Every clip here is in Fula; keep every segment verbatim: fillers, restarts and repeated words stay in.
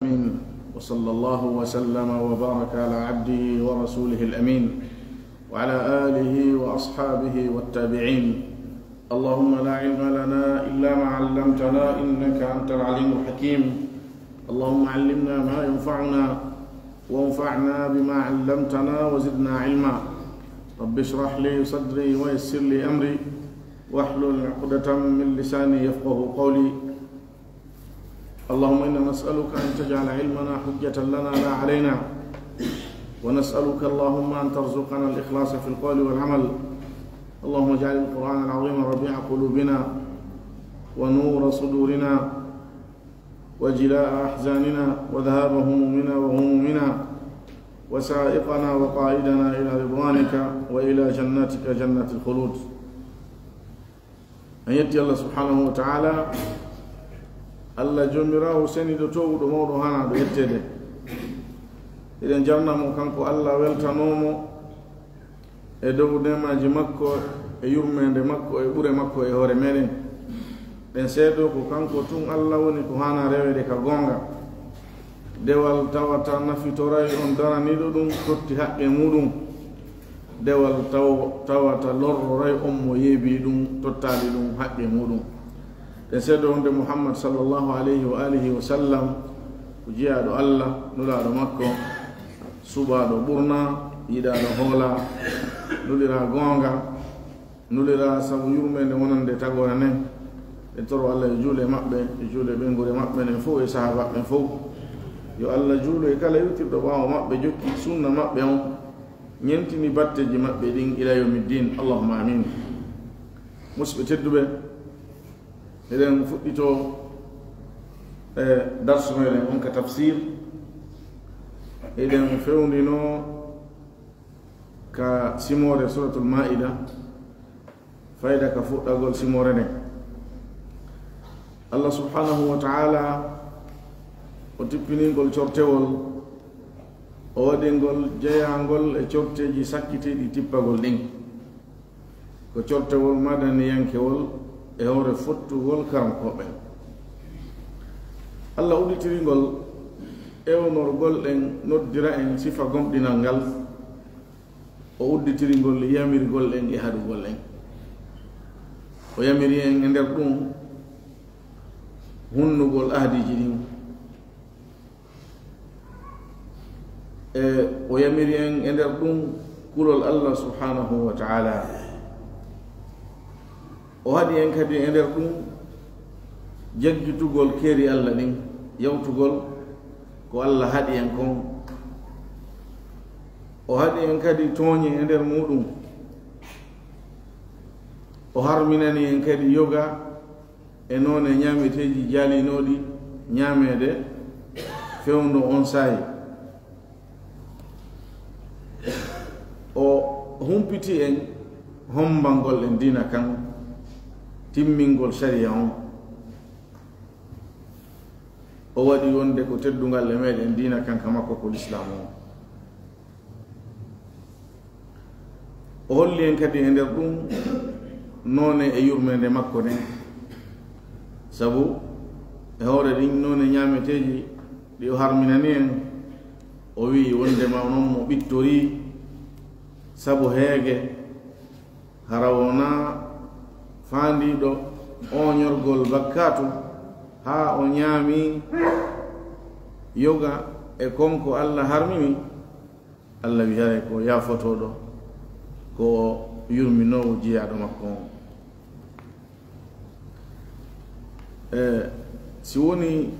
آمين. وصلى الله وسلم وبارك على عبده ورسوله الأمين وعلى آله وأصحابه والتابعين. اللهم لا علم لنا إلا ما علمتنا إنك أنت العليم الحكيم. اللهم علمنا ما ينفعنا وانفعنا بما علمتنا وزدنا علما. رب اشرح لي صدري ويسر لي أمري واحلل عقدة من لساني يفقه قولي. اللهم إنا نسألك أن تجعل علمنا حجة لنا لا علينا، ونسألك اللهم أن ترزقنا الإخلاص في القول والعمل. اللهم اجعل القرآن العظيم ربيع قلوبنا ونور صدورنا وجلاء أحزاننا وذهاب همومنا وغمومنا وسائقنا وقائدنا إلى رضوانك وإلى جناتك جنات الخلود. En yetti Allah subhanahu wa ta'ala, Allah joomiraawo seniiɗo toowuɗo mawɗo haanaaɗo yetteede. Eɗen jarna mo kanko Allah, weltanoo mo e dow neemaaji makko e yurmeende makko e ɓure makko e hoore meɗen. Ɗen seedoo ko kanko tun Allah woni ko haanaa reweede ka goonga. Dewal tawata nafitoray on daraniiɗo ɗum totti haqqe muuɗum. Dewal taw-, tawata lorroray on mo yeebii ɗum, tottaali ɗum haqqe muuɗum. Ɗen seedoo wonde Muhammad sallallahu alayhi wa alihi wa sallam ko jiyaaɗo Allah, nulaaɗo makko, suɓaaɗo ɓurna, yiɗaaɗo hoola, nuliraa goonga, nuliraa sabu yurmeende wonande tagoore nden. En toro Allah yo juule maɓɓe, yo juule ɓeynguure maɓɓe nden fow e sahaabaaɓe ɓen fow. Yo Allah juulu e kala yewtirɗo ɓaawo maɓɓe, jokki sunna maɓɓe on, ñentini batteeji maɓɓe ɗin ila yawmi ddin. Allahumma amin. Musidɓe tedduɓe, eɗen fuɗɗitoo e darsu meɗen on ka tafsir. Eɗen fewndinoo ka simoore Suratul Maa'ida, fayda ka fuɗɗagol simoore nden. Allah subhanahu wa ta'ala o tippiningol cortewol, o waɗingol jeyaangol e corteeji sakkitiiɗi tippagol ɗin. Ko cortewol madaniyankewol e hoore fottugol karankooɓe. Allah udditiringol ewnorgol en, noddira en sifa gomɗinal ngal, o udditiri ngol yamirgol en e haɗugol en. O yamiri en e nder ɗum hunnugol ahdiiji ɗin. E o yamiri en e nder ɗum kulol Allah subhanahu wa ta'ala. O haɗi en kadi e nder ɗum jaggitugol keeri Allah ɗin, yawtugol ko Allah haɗi en kon. O haɗi en kadi tooñe e nder muɗum. O harminani en kadi yoga e noone ñaameteeji jaalinooɗi ñaameede fewndo on saa'i. O humpiti en hombangol en diina kan, timmingol sariya on. O waɗi wonde ko teddungal e meɗen diina kan ka makko ko Lislaamu on. O holli en kadi e nder ɗum noone e yurmeende makko nden. Sabu e hoore ɗin noone ñaameteeji ɗi o harminani en, o wi'i wondema non mo ɓittorii sabu heege, hara wonaa faandiiɗo ooñorgol bakkaatu haa o ñaami yoga e kon ko Alla harmini. Alla wi'i haray ko yaafotooɗo, ko o yurminoowo jiyaaɗo makko on. E si woni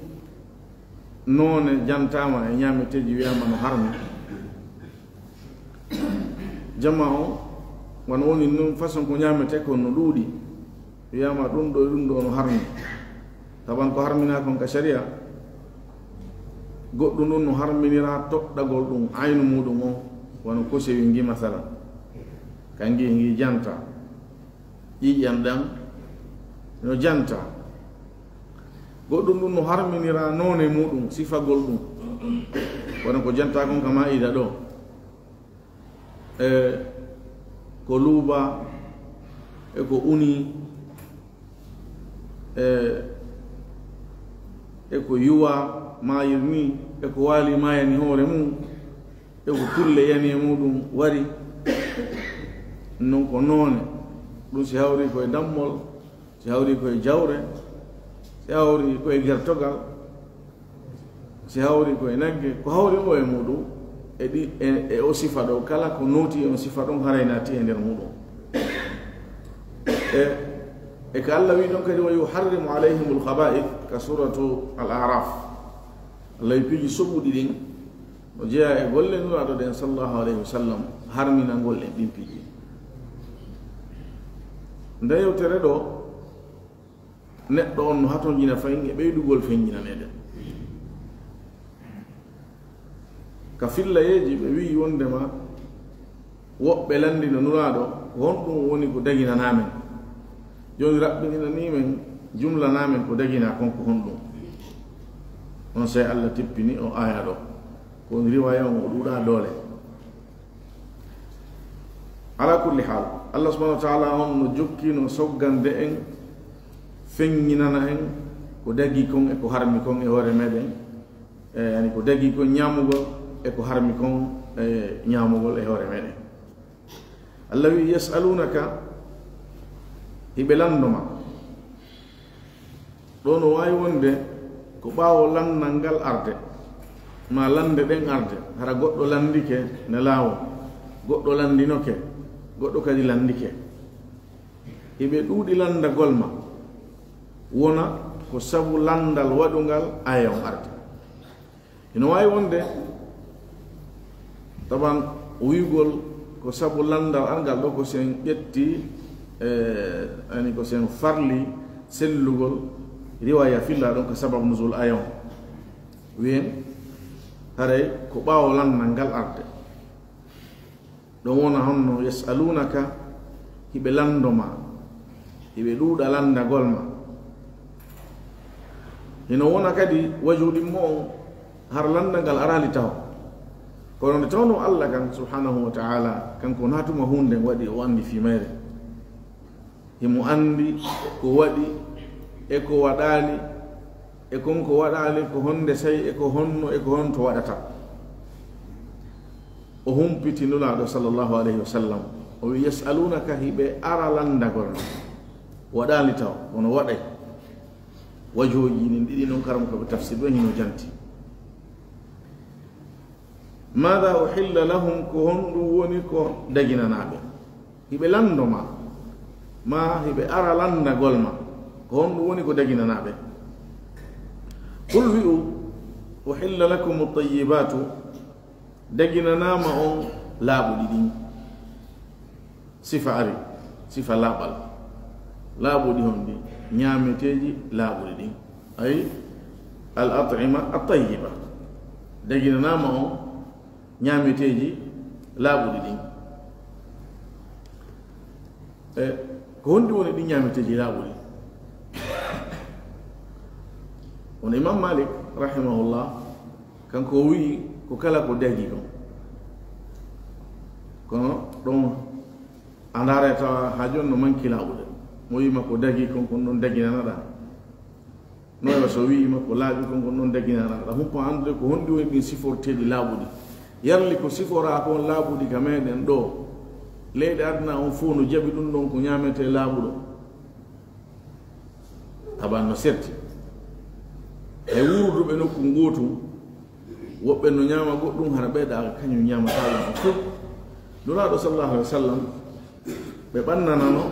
noone jantaama e ñaameteeji wiyaama no harmi, jama on wano woni nun façon ko ñaametee kon no ɗuuɗi. Wiyaama ɗum ɗo e ɗum ɗo no harmi. Taban ko harminaa kon ka sariya, goɗɗum ɗum no harminiraa toɗɗagol ɗum, aynu muɗum on, wano kosewi ngi masalan. Ka ngi, ngi janta. Ƴiiƴan ɗan no janta. Goɗɗum ɗum no harminiraa noone muɗum, sifagol ɗum. Wano ko jantaa kon ka maa'ida ɗo. E ko luuba, e ko uni, e, e ko yuwa, maayir ni, e ko waali maayani hoore mum, e ko kulle yani e muɗum wari, non ko noone. Ɗum si hawri ko e dammol, si hawri ko e jawre, si hawri ko e gertogal, si hawri ko e nagge, ko hawri o e muɗum, e ɗi, e, e o sifa ɗo, kala ko nooti e on sifa ɗon, haray naati e nder muɗum. E, e ka Allah wi ɗon kadi, "Wa yuharrimu alayhimul khaba'ith," ka suratu Al-A'raf. Allah wi piiji soɓuɗi ɗin, no jeyaa e golle Nulaaɗo ɗen, sallallahu alayhi wa sallam, harminangol en ɗin piiji. Nde yewtere ɗo, neɗɗo on no hatonjina fayin e ɓeydugol feññinaneede. Ka fillayeeji, ɓe wi'i wondema woɓɓe lanndino Nulaaɗo, ko honɗum woni ko daginanaa men? Jooni raɓɓininanii men, jumlanaa men ko daginaa kon ko honɗum? On sey Allah tippini o aaya ɗo. Ko on riwaaya on o ɗuuɗaa doole. Ala kulli haal, Allah subhanahu wa ta'ala on no jokki no soggande en, feññinana en ko dagi kon e ko harmi kon e hoore meɗen, e yani ko dagi kon ñaamugol e ko harmi kon e ñaamugol e hoore meɗen. Allah wi, "Yas'alunaka," hiɓe lanndo ma. Ɗo no waawi wonde ko ɓaawo lanndal ngal arde, ma lannde ɗen arde, hara goɗɗo lanndike ne laawol, goɗɗo lanndinoke, goɗɗo kadi lanndike. Hiɓe ɗuuɗi lanndagol ma, wona ko sabu lanndal waɗungal aaya on arde. Hino waawi wonde, taban, wi'ugol ko sabu lanndal arngal ɗo, ko sen ƴetti, e, ani ko sen farli sellugol riwaaya filla ɗon ko sabab nuzul aaya on. Wi'en, haray ko ɓaawo lanndal ngal arde. Ɗon wona honno, "Yas'alunaka," hiɓe lanndo ma, hiɓe ɗuuɗa lanndagol ma. Hino wona kadi wajhu ɗimmo on, har lanndal ngal araali taho. Kono nde tawnoo Allah kan, subhanahu wa ta'ala, kanko naatuma huunde, waɗi o anndi fii mayre. Himo anndi ko waɗi e ko waɗaali, e kon ko waɗaali, ko honde sey, e ko honno, e ko honto waɗata. O humpiti Nulaaɗo sallallahu alayhi wa sallam. O wi, "Yas'alunaka," hiɓe ara lanndagol ma. Waɗaali taw, kono waɗay. Wajhooji ɗin ɗiɗi non, karam ko ɓe tafsir ɓe hino janti. "Maada uhilla lahum," ko honɗum woni ko daginanaa ɓe? Hiɓe lanndo ma, ma hiɓe ara lanndagol ma, ko honɗum woni ko daginanaa ɓe? "Qul," wi'u, "uhilla lakumu tayyibaatu," daginanaama on laaɓuɗi ɗin. Sifa ari, sifa laaɓal. Laaɓuɗi honɗi? Ñaameteeji laaɓuɗi ɗin. Ay, al at'ima at tayyiba. Daginanaama on ñaameteeji laaɓuɗi ɗin. E, ko honɗi woni ɗin ñaameteeji laaɓuɗi? Hono Imam Malik, rahimahullah, kanko o wi'i ko kala ko dagi kon. Kono ɗon a ndaara tawa haa jooni no manki laaɓude. Mo wi'i ma ko dagi kon, kon ɗon daginanaɗaa. No e so wi'i ma ko laaɓi kon, kon ɗon daginanaɗaa. Ɗa humpa anndude ko honɗi woni ɗin siforteeɗi laaɓuɗi. Yarli ko siforaa kon laaɓuɗi ka meɗen ɗo. Leyɗe aduna on fof no jaɓi ɗum ɗon ko ñaametee laaɓuɗo. Taban no serti. Hay wuurduɓe nokku ngootu, woɓɓe no ñaama goɗɗum, hara ɓeyɗa kañum ñaamataa ɗum fof. Nulaaɗo sallallahu alaihi wasallam, ɓe ɓannanano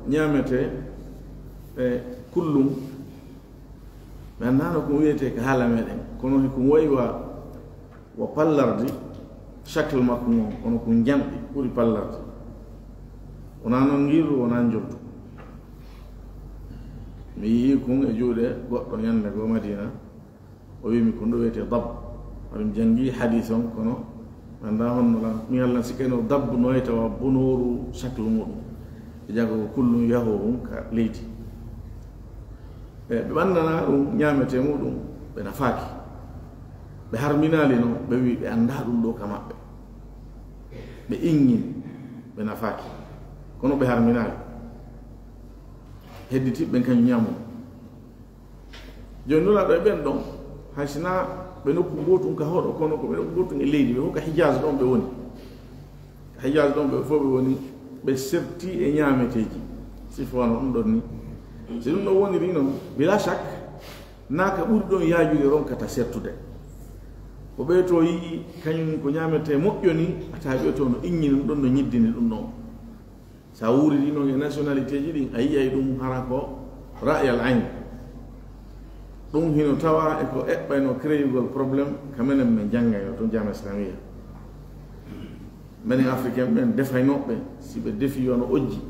ñaametee, e, kullum. Mi anndaano ko wiyetee ka haala meɗen, kono hikun wayi wa wa pallardi, shakl makko ngon, kono ko njamɗi ɓuri pallardi. Wonaa noon ngirru, wonaa njoldu. Mi yii kun e juuɗe goɗɗo ñande goo Madina, o wi'i mi ko ɗum wiyetee dab. Haɗum janngi hadiis on, kono mi anndaa honno lan, mi yalla si keno dab no e tawa bonooru shakl muɗum. E jago ko kullum yahoo hun ka leydi. E, ɓe ɓannanaa ɗum ñaametee muɗum, ɓe nafaaki. Ɓe harminaali non, ɓe wi'i ɓe anndaa ɗum ɗoo ka maɓɓe. Ɓe inngini, ɓe nafaaki. Kono ɓe harminaali. Hedditiiɓe ɓen kañum ñaamu. Jooni Nulaaɗo e ɓen ɗon, hay si naa Ɓe nokku gootum ka hoɗo, kono ko ɓe nokku gootum e leydi, ɓe fof ka Hijaz ɗon ɓe woni. Ka Hijaz ɗon ɓe fof ɓe woni, ɓe serti e ñaameteeji. Sifo wano ɗum ɗon ni. Si ɗum ɗon woniri noon, bila shak, naa ka ɓuri ɗon yaajude ronkata sertude. Ko ɓe to yi'i kañum ko ñaametee moƴƴo ni, a tawa ɓe to no iññini ɗum ɗon, no ñiddini ɗum ɗon. Sa wuuridi noon e nationalité ji ɗin, a yi'ay ɗum hara ko ra'yal ayn. Ɗum hino tawa e ko eɓɓayno créeugol problème ka menen men janngayno to Jaami'a Islamiya. Menen Africain ɓen defaynooɓe, si ɓe defi yo no ojji.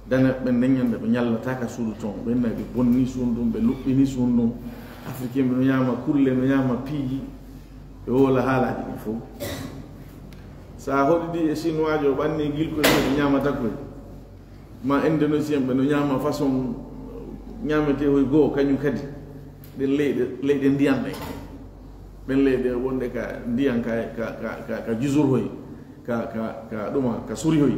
Daneeɓe ɓen nden ñande ɓe ñallata ka suudu ton. Ɓen nayi ɓe bonni suudu ndun, ɓe luɓɓini suudu ndun. Africain ɓe no ñaama kulle, no ñaama piiji. Ɓe woola haalaaji ɗin fof. Sa hoɗidi e Chinois jo ɓanni gilkoy ko ɓe ñaamata koy. Ma Indonésien ɓe no ñaama façon ñaametee hoy goo, kañum kadi. Ɗen leyɗe, leyɗe ndiyan ɗen. Ɗen leyɗe wonɗe ka ndiyan ka, ka, ka, ka, ka jusur hoy, ka, ka, ka ɗuma, ka suri hoy.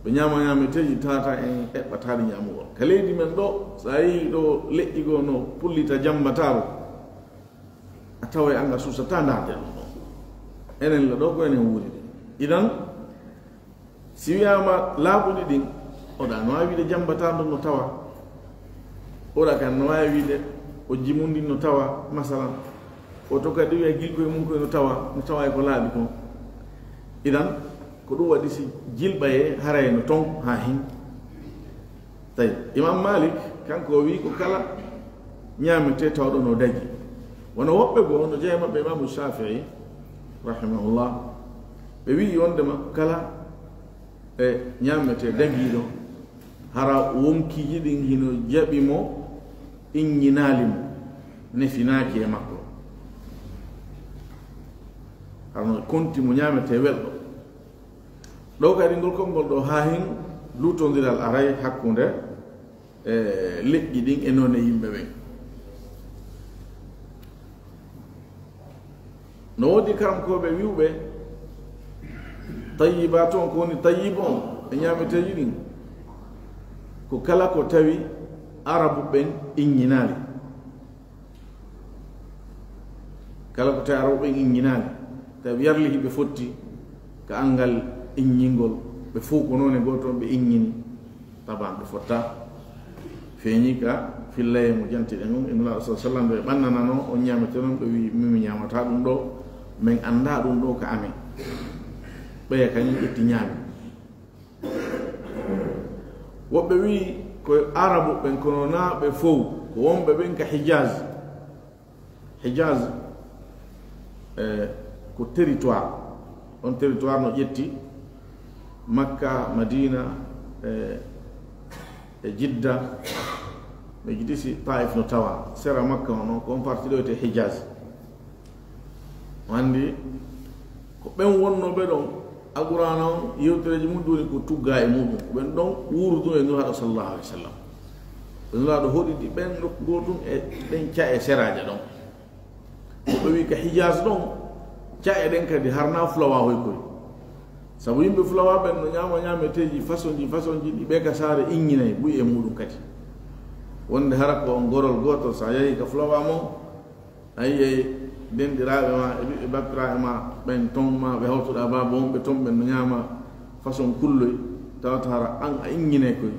Ɓe ñaama ñaameteeji tata en eɓɓataɗi ñaamugol. Ka leydi men ɗo, sa yehi ɗo leƴƴi goo no pullita jambataaru, a taway anga suusata ndaarde ɗum ɗon. Enen la ɗo ko enen wuuride. Idan, si wiyaama laaɓuɗi ɗin, oɗa no waawi wiide jambataa ɗon no tawa. Oɗa kan no waawi wiide o jimundi no tawa, masalan. O to kadi wiya gilkoy mum koy no tawa, no tawa e ko laaɓi kon. Idan, ko ɗum waɗi si jilɓayee haray no ton haa hin. Tawi Imam Malik, kanko o wi'i ko kala ñaametee tawɗo no dagi. Wano woɓɓe goo, no jeya maɓɓe Imamu Shafi'i, rahimahullah, ɓe wi'i wondema ko kala e ñaametee dagiiɗo, hara wonkiiji ɗin hino jaɓi mo, inñinaali mo, nefinaaki e makko. Hara no konti mo ñaametee welɗo. Ɗo kadi ngol konngol ɗo haa hin luutondiral aray hakkunde, e, leƴƴi ɗin e noone yimɓe ɓen. No woodi karamkooɓe wi'uɓe tayyibaat on, ko woni tayyib on e ñaameteeji ɗin, ko kala ko tawi Arabu ɓen inñinaali. Kala ko tawi Arabu ɓen inñinaali, tawi yarlihi ɓe fotti ka anngal inñingol, ɓe fow ko noone gooto on ɓe inñini, taban ɓe fotta. Feeñi ka fillayee mo jantiɗen on, e Nulaaɗo sallallaahu alayhi wa sallam, ɓe ɓannanano on ñaametee non, ɓe wi'i, "Min mi ñaamataa ɗum ɗo, min anndaa ɗum ɗo ka amen." Ɓeya kañum ƴetti ñaami. Woɓɓe wi'i ko Arabu ɓen, kono naa ɓe fow, ko wonɓe ɓen ka Hijaz. Hijaz, e, ko territoire. On territoire no ƴetti Makka, Madina, e, e Jidda. Mi jidi si Taif no tawa. Sera Makka on, ko on parti ɗo wiyetee Hijaz. O anndi ko ɓen wonnooɓe ɗon, Alqur'aana on, yewtereeji mum ɗum woni ko tugga e muɗum. Ko ɓen ɗon wuurdu e Nulaaɗo sallallaahu alayhi wa sallam. Ɓe Nulaaɗo hoɗidi ɓen nokku gootum e ɗen ca'e seraaje ɗon. Ko ɓe wi'i ka Hijaz ɗon, ca'e ɗen kadi harnaa fulawa hoy koy. Sabu yimɓe fulawa ɓen no ñaama ñaameteeji façon ji, façon ji ɗi ɓe ka saare inñinay buy e muɗum kadi. Wonde hara ko on gorol gootol, sa yahi ka fulawa mo, a yi'ay denɗiraaɓe ma e ɓiɓɓe bappiraaɓe ma ɓen ton, ma ɓe hawtuɗaa baaba wonɓe ton ɓen no ñaama façon kulloy, tawata hara an a inñinay koy.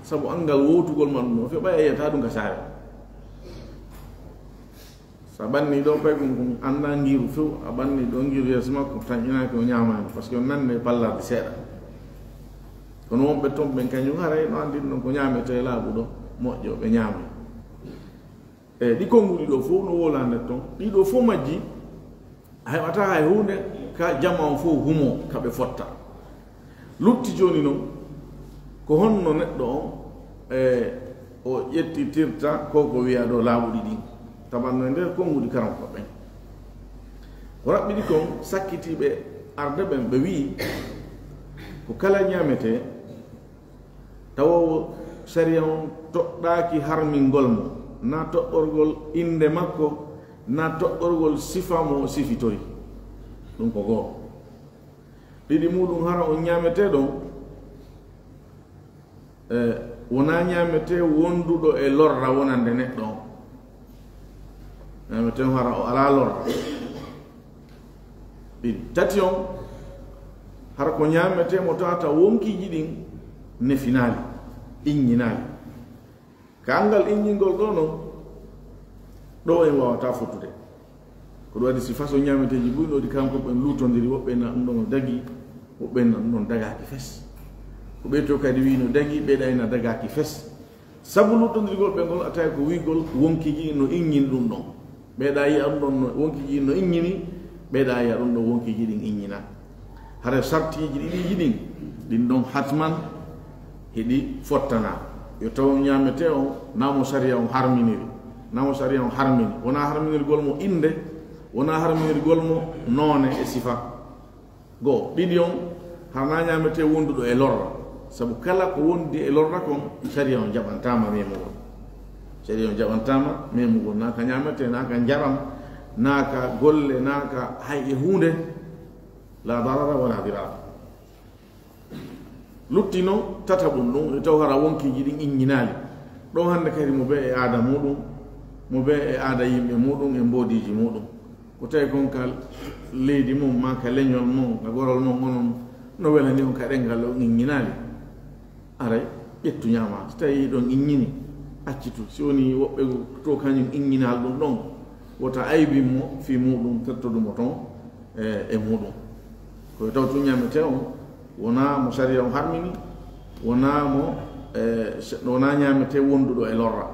Sabu anngal wowtugol ma ɗum ɗon, fe ɓay a yi'ataa ɗum ka saare. Sa ɓanni ɗo paykun kun, anndaa ngiiru few, a ɓanni ɗo ngiiru yeeso makko, tan inaaki o ñaamaani, parce que on nannde pallarde seeɗa. Kono wonɓe ton ɓen kañum haray no anndiri non ko ñaametee laaɓuɗo, moƴƴo, ɓe ñaamay. E ɗi konnguɗi ɗo fow no wowlande ton, ɗi ɗo fow majji, a heɓataa hay huunde ka jama on fow humo ka ɓe fotta. Lutti jooni non, ko honno neɗɗo on, e, o ƴettitirta ko ko wiyaa ɗo laaɓuɗi ɗin, tabanno e nder konnguɗi karamko ɓen. Ko raɓɓiɗi kon, sakkitiiɓe arde ɓen, ɓe wi'i, ko kala ñaametee, tawa o sariya on toɗɗaaki harmingol mo, naa toɗɗorgol innde makko, naa toɗɗorgol sifa mo o sifitori. Ɗum ko goo. Ɗiɗi muɗum, hara on ñaametee ɗon, e, wonaa ñaametee wonduɗo e lorra wonande neɗɗo on. Ñaametee on hara o alaa lorra. Ɗiɗi. Tati on, hara ko ñaametee mo tawata wonkiiji ɗin nefinaali, inñinaali. Ka anngal inñingol ɗoo non, ɗoo en waawataa fottude. Ko ɗum waɗi si façon ñaameteeji buy no ɗi kanko ɓen luutondiri, woɓɓe na ɗum ɗon no dagi, woɓɓe na ɗum ɗon dagaaki fes. Ko ɓee to kadi wii no dagi, ɓee ɗay na dagaaki fes. Sabu luutondirgol ɓe ngol, a tawi ko wiigol wonkiiji no inñini ɗum ɗon. Ɓee ɗa yi'a ɗum ɗon no wonkiiji no inñini, ɓee ɗa yi'a ɗum ɗon wonkiiji ɗin inñina. Hara sartiiji ɗiɗiiji ɗin, ɗin ɗon hatman hiɗi fottana. Yo taw ñaametee on, naa mo sariya on harminiri, naa mo sariya on harmini. Wonaa harminirgol mo innde, wonaa harminirgol mo noone e sifa. Goo, ɗiɗi on, hara naa ñaametee wonduɗo e lorra. Sabu kala ko wondi e lorra kon, sariya on jaɓantaama memugol. Sariya on jaɓantaama memugol, naa ka ñaametee, naa ka njaram, naa ka golle, naa ka hay e huunde. La darara wala dirara. Luttino tataɓun ɗum, e taw hara wonkiiji ɗin inñinaali. Ɗon hannde kadi mo bee e aada muɗum, mo bee e aada yimɓe muɗum e mboodiiji muɗum. Ko tawi kon ka leydi mum, maa ka leñol mum, ka gorol mum, onon no welani on ka ɗemngal on inñinaali. Aray, ƴettu ñaama. Si tawi ɗon inñini, accitu. Si woni woɓɓe to kañum inñinaali ɗum ɗon, wota aybin mo fii muɗum, tettodu mo ton e, e muɗum. Ko taw tun ñaametee on, wonaa mo sariya on harmini, wonaa mo, e, wonaa ñaametee wonduɗo e lorra.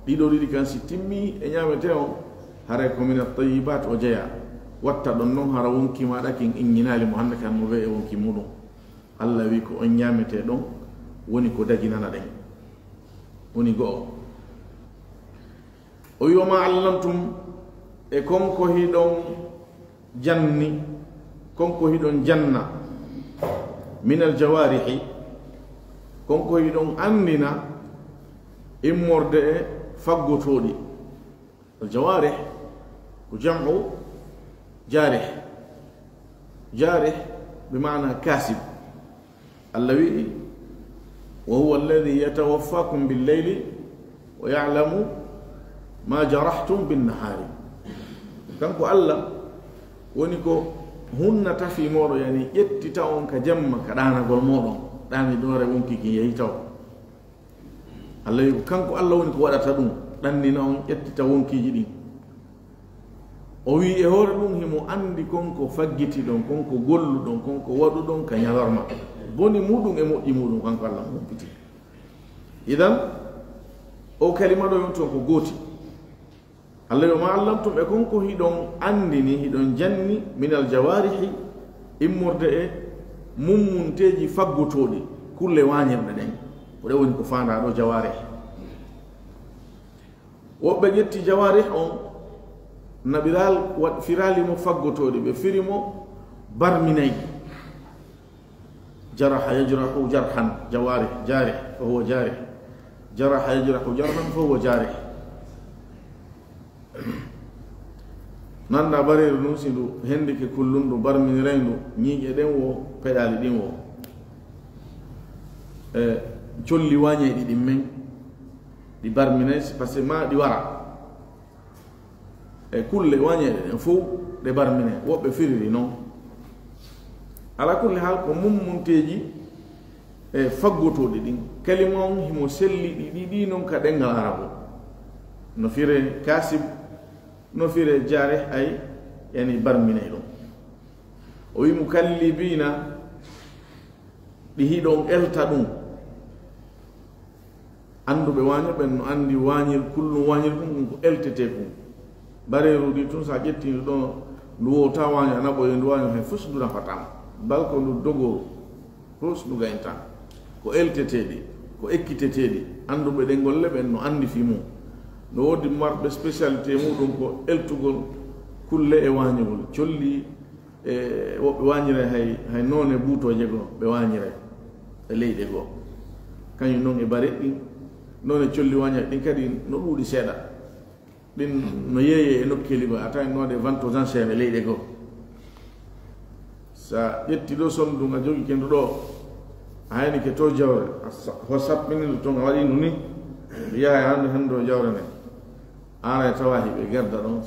Ɗiɗo ɗiɗi kan si timmi e ñaametee on, haray ko min at-tayyibat o jeya. Watta ɗon non hara wonki maaɗa kin inñinaali mo hannde kan mo bee e wonki muɗum. Allah wi ko on ñaametee ɗon, woni ko daginana ɗen. Woni go'o. O wi, "Wa ma allamtum," e kon ko hiɗon janni, kon ko hiɗon janna, "minal jawarihi," kon ko hiɗon anndina immorde e faggotooɗi. Al jawarih ko jam'u jarih. Jarih bi maana kasib. Allah wi'i, "Wa huwa alladhi yatawaffakum bil layli wa ya'lamu ma jarahtum bin nahari." Kanko Allah woni ko hunnata fii mooɗon, yani ƴettita on ka jamma ka ɗaanagol mooɗon, ɗaani ɗum ara wonki ki yehi taw. Allah wi'i ko kanko Allah woni ko waɗata ɗum, ɗannina on, ƴettita wonkiiji ɗin. O wi'i e hoore ɗum himo anndi kon ko faggitiɗon, kon ko golluɗon, kon ko waɗuɗon ka ñalorma. Boni muɗum e moƴƴi muɗum, kanko Allah mo humpiti. Idan, o kalima ɗo yonti on ko gooti. Allah yo ma allamtum e kon ko hiɗon anndini, hiɗon janni, minal jawarihi, immorde e mummunteeji faggotooɗi, kulle waañirɗe ɗen. Ko ɗe woni ko faandaa ɗo jawarih. Woɓɓe ƴetti jawarih on, naɓiral waɗ-, firaali mo faggotooɗi, ɓe firi mo barminayɗi. Jaraha yajrahu jarhan, jawarih, jarih, fa huwa jarih. Jaraha yajrahu jarhan, fa huwa jarih. Nannda bareeru ndun, si ndu hendike kullundu, barminirayndu, ñiiƴe ɗen wo, peɗaali ɗin wo. E colli waañayɗi ɗin men, ɗi barminay, si, parce que ma ɗi wara. E kulle waañeeɗe ɗen fow ɗe barmine, woɓɓe firiri non. Ala kulli haal, ko mummunteeji e faggotooɗi ɗin. Kalima on himo selli ɗi ɗiɗi non ka ɗemngal arabu. No fire kasib, no fire jarih, ay, yani barminay ɗum. O wi mukallibiina, ɗi hiɗon elta ɗum. Annduɓe waaño ɓen no anndi waañir, kullum waañir ɗum, ɗum ko eltetee ɗum. Bareeru ndi tun, so a ƴettii ndu ɗon, ndu wowta waaño, a naɓoyi ndu waaño, hay fof ndu nafataama. Bal ko ndu dogooru, fof ndu gayntaa. Ko elteteeɗi, ko ekkiteteeɗi. Annduɓe ɗen golle ɓen no anndi fii mum. No woodi marɓe spécialité muɗum ko eltugol kulle e waañugol, colli, e woɓɓe waañiray hay, hay noone buutooje goo, ɓe waañiray e leyɗe goo. Kañum non e bareeɗi ɗin, noone colli waañay ɗin kadi no ɗuuɗi seeɗa. Ɗin no yeeyee e nokkeeli goo, a taway no waɗee vente aux enchères e leyɗe goo. Sa ƴetti ɗo sondu nga jogi ke ndu ɗo, a hayni ke to jawre, a sa-, ho sappini ndu ton, a waɗi ndu ni, yahay hande hande o jawre nden. Aray tawa hiɓe gerda ɗon,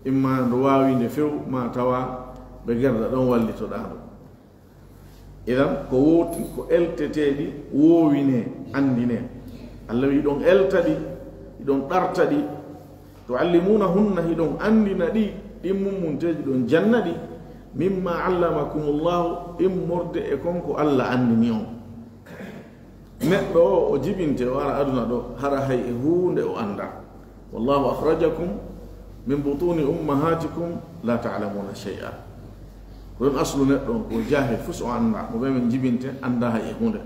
Imma ndo waawi nde few, ma tawa ɓe gerɗa ɗon wallitoɗaa ndo. Idan, ko wooti, ko elteteeɗi woowinee, anndinee. Allah wi, hiɗon elta ɗi, hiɗon ɗarta ɗi. Tuallimunahunna, hiɗon anndina ɗi, ɗin mummunteeji ɗon janna ɗi. Mimma allamakumullahu, immorde e kon ko Allah anndini on. Neɗɗo o, o jibinte, o ara aduna ɗo, hara hay e huunde o anndaa. Wallahu akhrajakum min butuni ummahatikum la ta'lamuna shay'a. Ko ɗon aslu neɗɗo on, ko jahil, fus o anndaa, mo ɓe men jibinte, anndaa hay e huunde.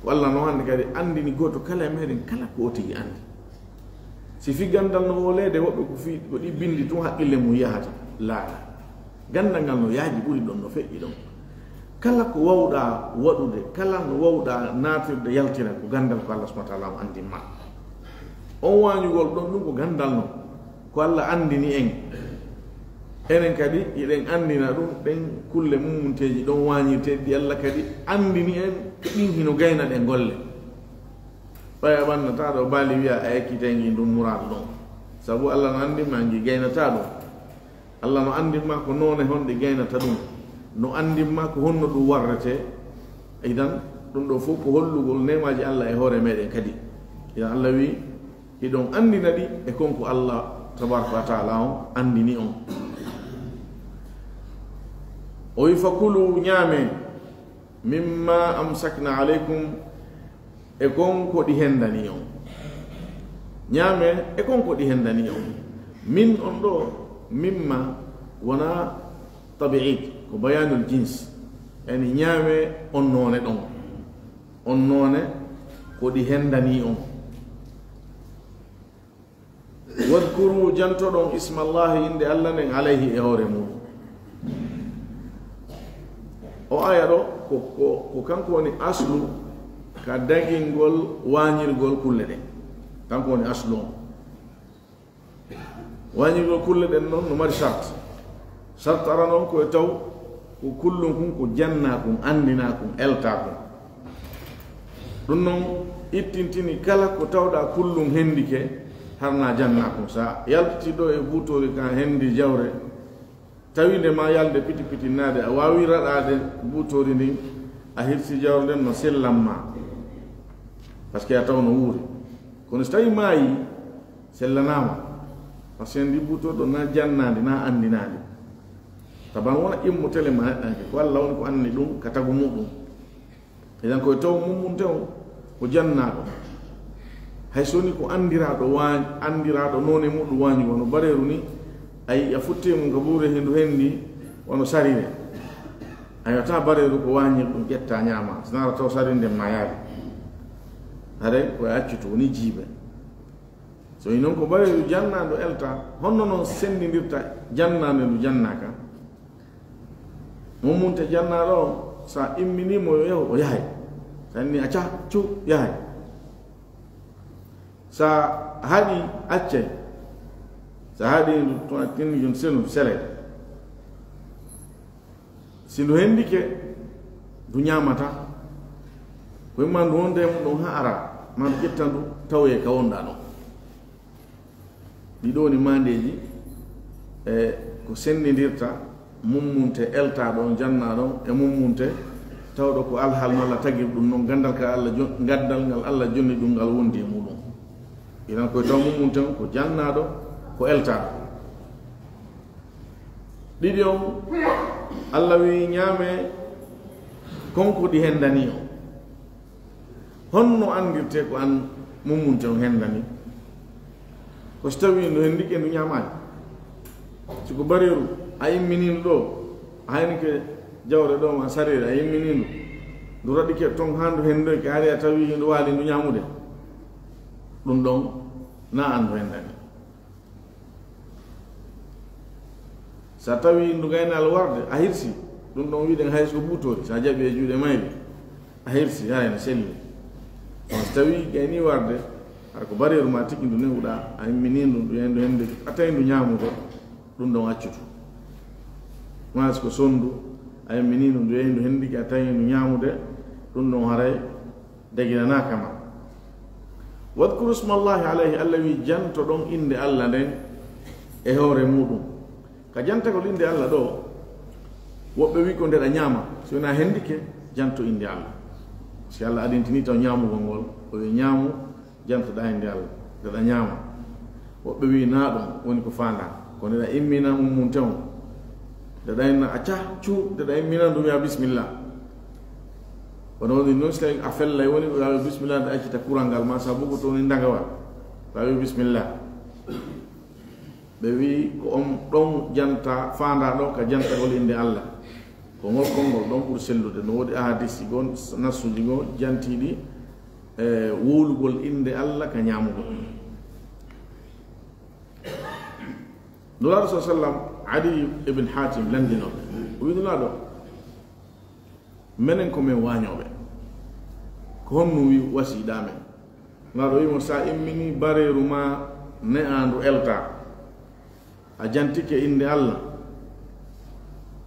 Ko Allah non hannde kadi anndini gooto kala e meɗen, kala ko o tigi anndi. Si fii ganndal no wooleede, woɓɓe ko fii, ko ɗi binndi tun haqqille mum yahata. Laaɗa. Ganndal ngal no yaaji ɓuri ɗon, no feƴƴi ɗon. Kala ko wawɗaa waɗude, kala no wawɗaa naatirde, yaltira, ko ganndal ko Allah subhanahu wa ta'ala on anndin ma. On waañugol ɗon, ɗun ko ganndal non, ko Allah anndini en. Enen kadi, hiɗen anndina ɗun, ɗen kulle mummunteeji ɗon waañirteeɗi, ɗi Allah kadi anndini en, ko ɗin hino gayna ɗen golle. Ɓay a ɓannataa ɗo baali wi'a a ekkitay ngi ndun muraadu ɗon. Sabu Allah no anndin ma ngi gaynataa ɗun. Allah no anndin ma ko noone honɗe gaynata ɗun. No anndin ma ko honno ɗun warretee. Idan, ɗun ɗo fow ko hollugol neemaaji Allah e hoore meɗen kadi. Idan Allah wi, hiɗon anndina ɗi e kon ko Allah tabaraka wa ta'ala on anndini on. O wi, fakulu, ñaame, mimma amsakna alaykum, e kon ko ɗi hendani on. Ñaame e kon ko ɗi hendani on. Min on ɗo, mimma wona tabi'id, ko bayanul jins. Yani ñaame on noone ɗon. On noone ko ɗi hendani on. Wadkuru, jantoɗon, ismallahi, innde Allah nden, alayhi, e hoore muɗum. O aya ɗo, ko, ko, ko kanko woni aslu ka dagingol waañirgol kulle ɗen. Kanko woni aslu on. Waañirgol kulle ɗen non no mari sart. Sart arano on ko e taw ko kullun kun ko jannaa kun, anndinaa kun, eltaa kun. Ɗun non ittintini kala ko tawɗaa kullun hendike, harnaa jannaa kun. Sa yaltiti ɗo e buutoori ka hendi jawre, tawi nde ma yalde piti piti naade, a waawi raɗaade buutoori ndin, a hirsi jawre nden no sellan ma. Parce que a taw no wuuri. Kono si tawi maayi, sellanaama. Parce que ndi buutoori ɗo na jannaandi, na anndinaandi. Taban wona immo tele ma neɗɗanke, ko Allah woni ko anndi ɗum ka tagu muɗum. Eɗen koye taw mummunte on ko jannaaɗo. Hay so woni ko anndiraaɗo waañ-, anndiraaɗo noone muɗum waañi, wano bareeru ni, a yi'i a futtee mum ka buure hendu hendi, wano sarire. A yi'ata bareeru ko waañi ɗum ƴetta ñaama, sinara taw sarinde ma yaade. Haray ko e accutu woni jiibe. So woni noon ko bareeru jannaandu elta, honno noon senndindirta jannaandu ndu jannaaka? Mummunte jannaaɗo on, sa imminii mo yo yahu, o yahay. Sa inni acca, cu, yahay. Sa haɗi, accay. Sa haɗi ndu, tuma tinni jom senu, sele. Si ndu hendike, ndu ñaamata. Ko imma ndu wonda e mum ɗon haa ara, ma ndu ƴetta ndu, tawoye ka wonɗaa ɗon. Ɗi ɗoo ni maandeeji, e ko senndindirta mummunte eltaaɗo on, jannaaɗo on, e mummunte tawɗo ko alhaal no Allah tagiri ɗum non, ganndal ka Allah jon-, ganndal ngal Allah jonni ɗum ngal wondi e muɗum. Inan koye taw mummunte on ko jannaaɗo, ko eltaaɗo. Ɗiɗi on, Allah wi'i ñaame kon ko ɗi hendani on. Honno anndirtee ko an mummunte on hendani? Ko si tawii ndu hendike ndu ñaamaali. Si ko bareeru, a imminii ndu ɗo, a haynike jawre ɗo ma sarire, a imminii ndu. Ndu raɗike ton haa ndu hendoyke, hari a tawii ndu waali ndu ñaamude. Ɗum ɗon, na an ndu hendani. Sa tawi ndu gaynaali warde, a hirsi, ɗum ɗon wiɗen hay so buutoori, sa jaɓi e juuɗe mayri, a hirsi, haray no selli. Kono so tawi gayni warde, hara ko bareeru ma tigi ndu newuɗa, a immini ndu, ndu yahi ndu hendi, a tawi ndu ñaamude, ɗum ɗon accutu. Ma so ko sondu, a immini ndu, ndu yahi ndu hendike, a tawi ndu ñaamude, ɗum ɗon haray daginanaaka ma. Wadkuru smallahi alayhi, Allah wi, jantoɗon innde Allah nden e hoore muɗum. A jantagol innde Allah ɗo, woɓɓe wi ko nde ɗa ñaama, si wonaa hendike, janto innde Allah. Si Allah adintini taw ñaamugol ngol, o wi ñaamu, jantoɗaa innde Allah, nde ɗa ñaama. Woɓɓe wi naa ɗum woni ko faandaa, ko nde ɗa immina mum mum tew. Nde ɗa inna a cah, cu, nde ɗa immina ɗum wiya bismillah. Kono woni noon si tawi a fellay woni ko wiya bismillah, nde accita kurangal ma, sabu ko toon e ndagawal. Ko a wi bismillah. Ɓe wi ko on ɗon janta, faandaa ɗo ka jantagol innde Allah. Ko ngol konngol ɗon ɓuri sellude. No woodi ahadisji goo, nassuji goo jantiiɗi, e, wowlugol innde Allah ka ñaamugol. Nulaaɗo sa sallam, Adi ibn Hatim lanndino ɓe. O wi Nulaaɗo, menen ko men waañooɓe. Ko honno wi-, wasiɗaa men? Nulaaɗo wi mo, sa immini bareeru ma ne'aandu eltaa, a jantike innde Allah,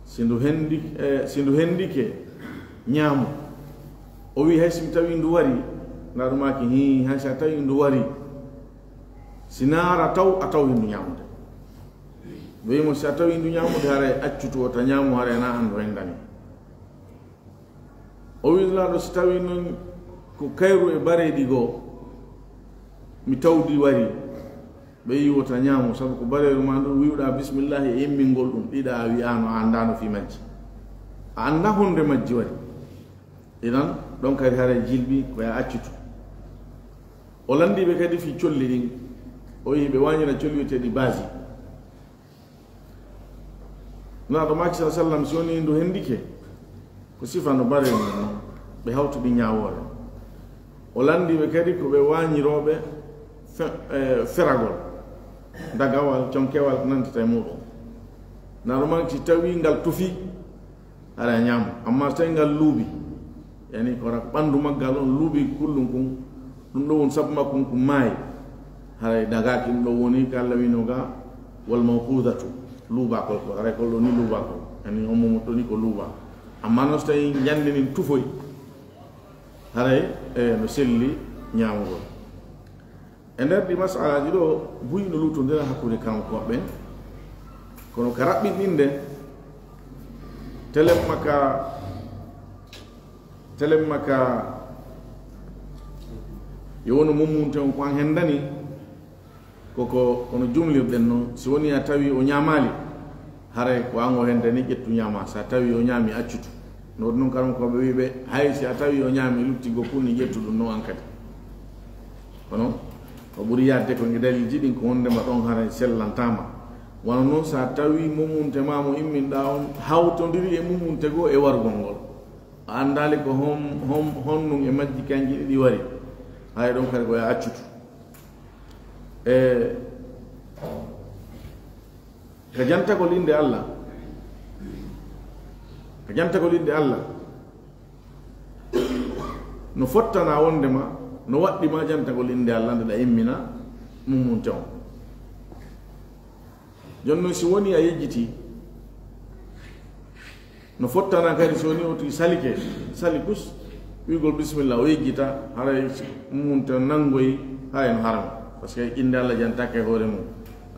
si ndu hendi-, eh, si ndu hendike, ñaamu. O wi, hay si mi tawi ndu wari? Nulaaɗo maaki, hii, hay si a tawi ndu wari, si naara taw, a taw hindu ñaamude. O wi mo, si a tawi ndu ñaamude, haray accutu o ta ñaamu, haray na anndu hendani. O wi Nulaaɗo, si tawi noon ko kayru e bareeɗi goo, mi tawdi wari, ɓe yiwota ñaamo, sabu ko bareeru ma ndu wiwɗaa bismillahi e immingol ɗum, ɗiɗa a wi'aano a anndaano fii majji. A anndaa honde majji wari. Inan, ɗon kadi haray jilbi ko ya accutu. O lanndii ɓe kadi fii colli ɗin. O wi'i ɓe waañira colli wi'eteeɗi baasi. Nulaaɗo maaki, sallallaahu alayhi wa sallam, si woni ndu hendike, ko sifa no baree mum non, ɓe hawtidi ñaawoore. O lanndii ɓe kadi ko ɓe waañirooɓe fe-, e, feragol, dagawal, conkewal, ko nanndata e muuɗum. Nulaaɗo maaki, si tawii ngal tufi, haray a ñaamo. Ammaa so tawii ngal luubi, yani ko wara ko ɓanndu maggal on luubi kullum kun, ɗum ɗo woni sabu makko kun ko maayi. Haray dagaaki, ɗum ɗo woni ko Alla wi'no ga, "Wal mawqudatu", luubaakol ko, haray kol ɗo ni luubaakol, yani on mo moɗɗoni ko luuba. Ammaa non so tawii njannde nin tufoy, haray, e, no selli ñaamugol. E nder ɗi masalaaji ɗo, buy no luutondira hakkunde kanko ɓen. Kono ka raɓɓinɗinde, telemma ka, telemma ka, yo wonu mummunte on ko an hendani, koko, kono jumlirɗen non, si woni a tawi o ñaamaali, haray ko an o hendani, ƴettu ñaama. Sa tawi o ñaami, accutu. No waɗi non karamokooɓe wi'ɓe, hay si a tawi o ñaami, lutti goo kun ni, ƴettu ɗum non an kadi. Kono ko ɓuri yaadde ko e dalilji ɗin ko wondema ɗon haray sellantaama. Wano non sa tawi mummunte ma mo imminɗaa on hawtondiri e mummunte goo e warugol ngol. A anndaali ko hon, hon, honɗum e majji kanji ɗiɗi wari. Haray ɗon kadi ko ya accutu. E, Ka jantagol innde Alla, ka jantagol innde Alla, no fottana wondema, no waɗɗi ma jantagol innde Alla nde ɗa immina mummunte on. Jooni non si woni a yejjiti, no fottana kadi so woni o tigi salike, sali kus, wi'ugol bismillah, o yejjita, haray mummunte on nanngoyi, haray no harama. Parce que innde Alla jantaaka e hoore mum.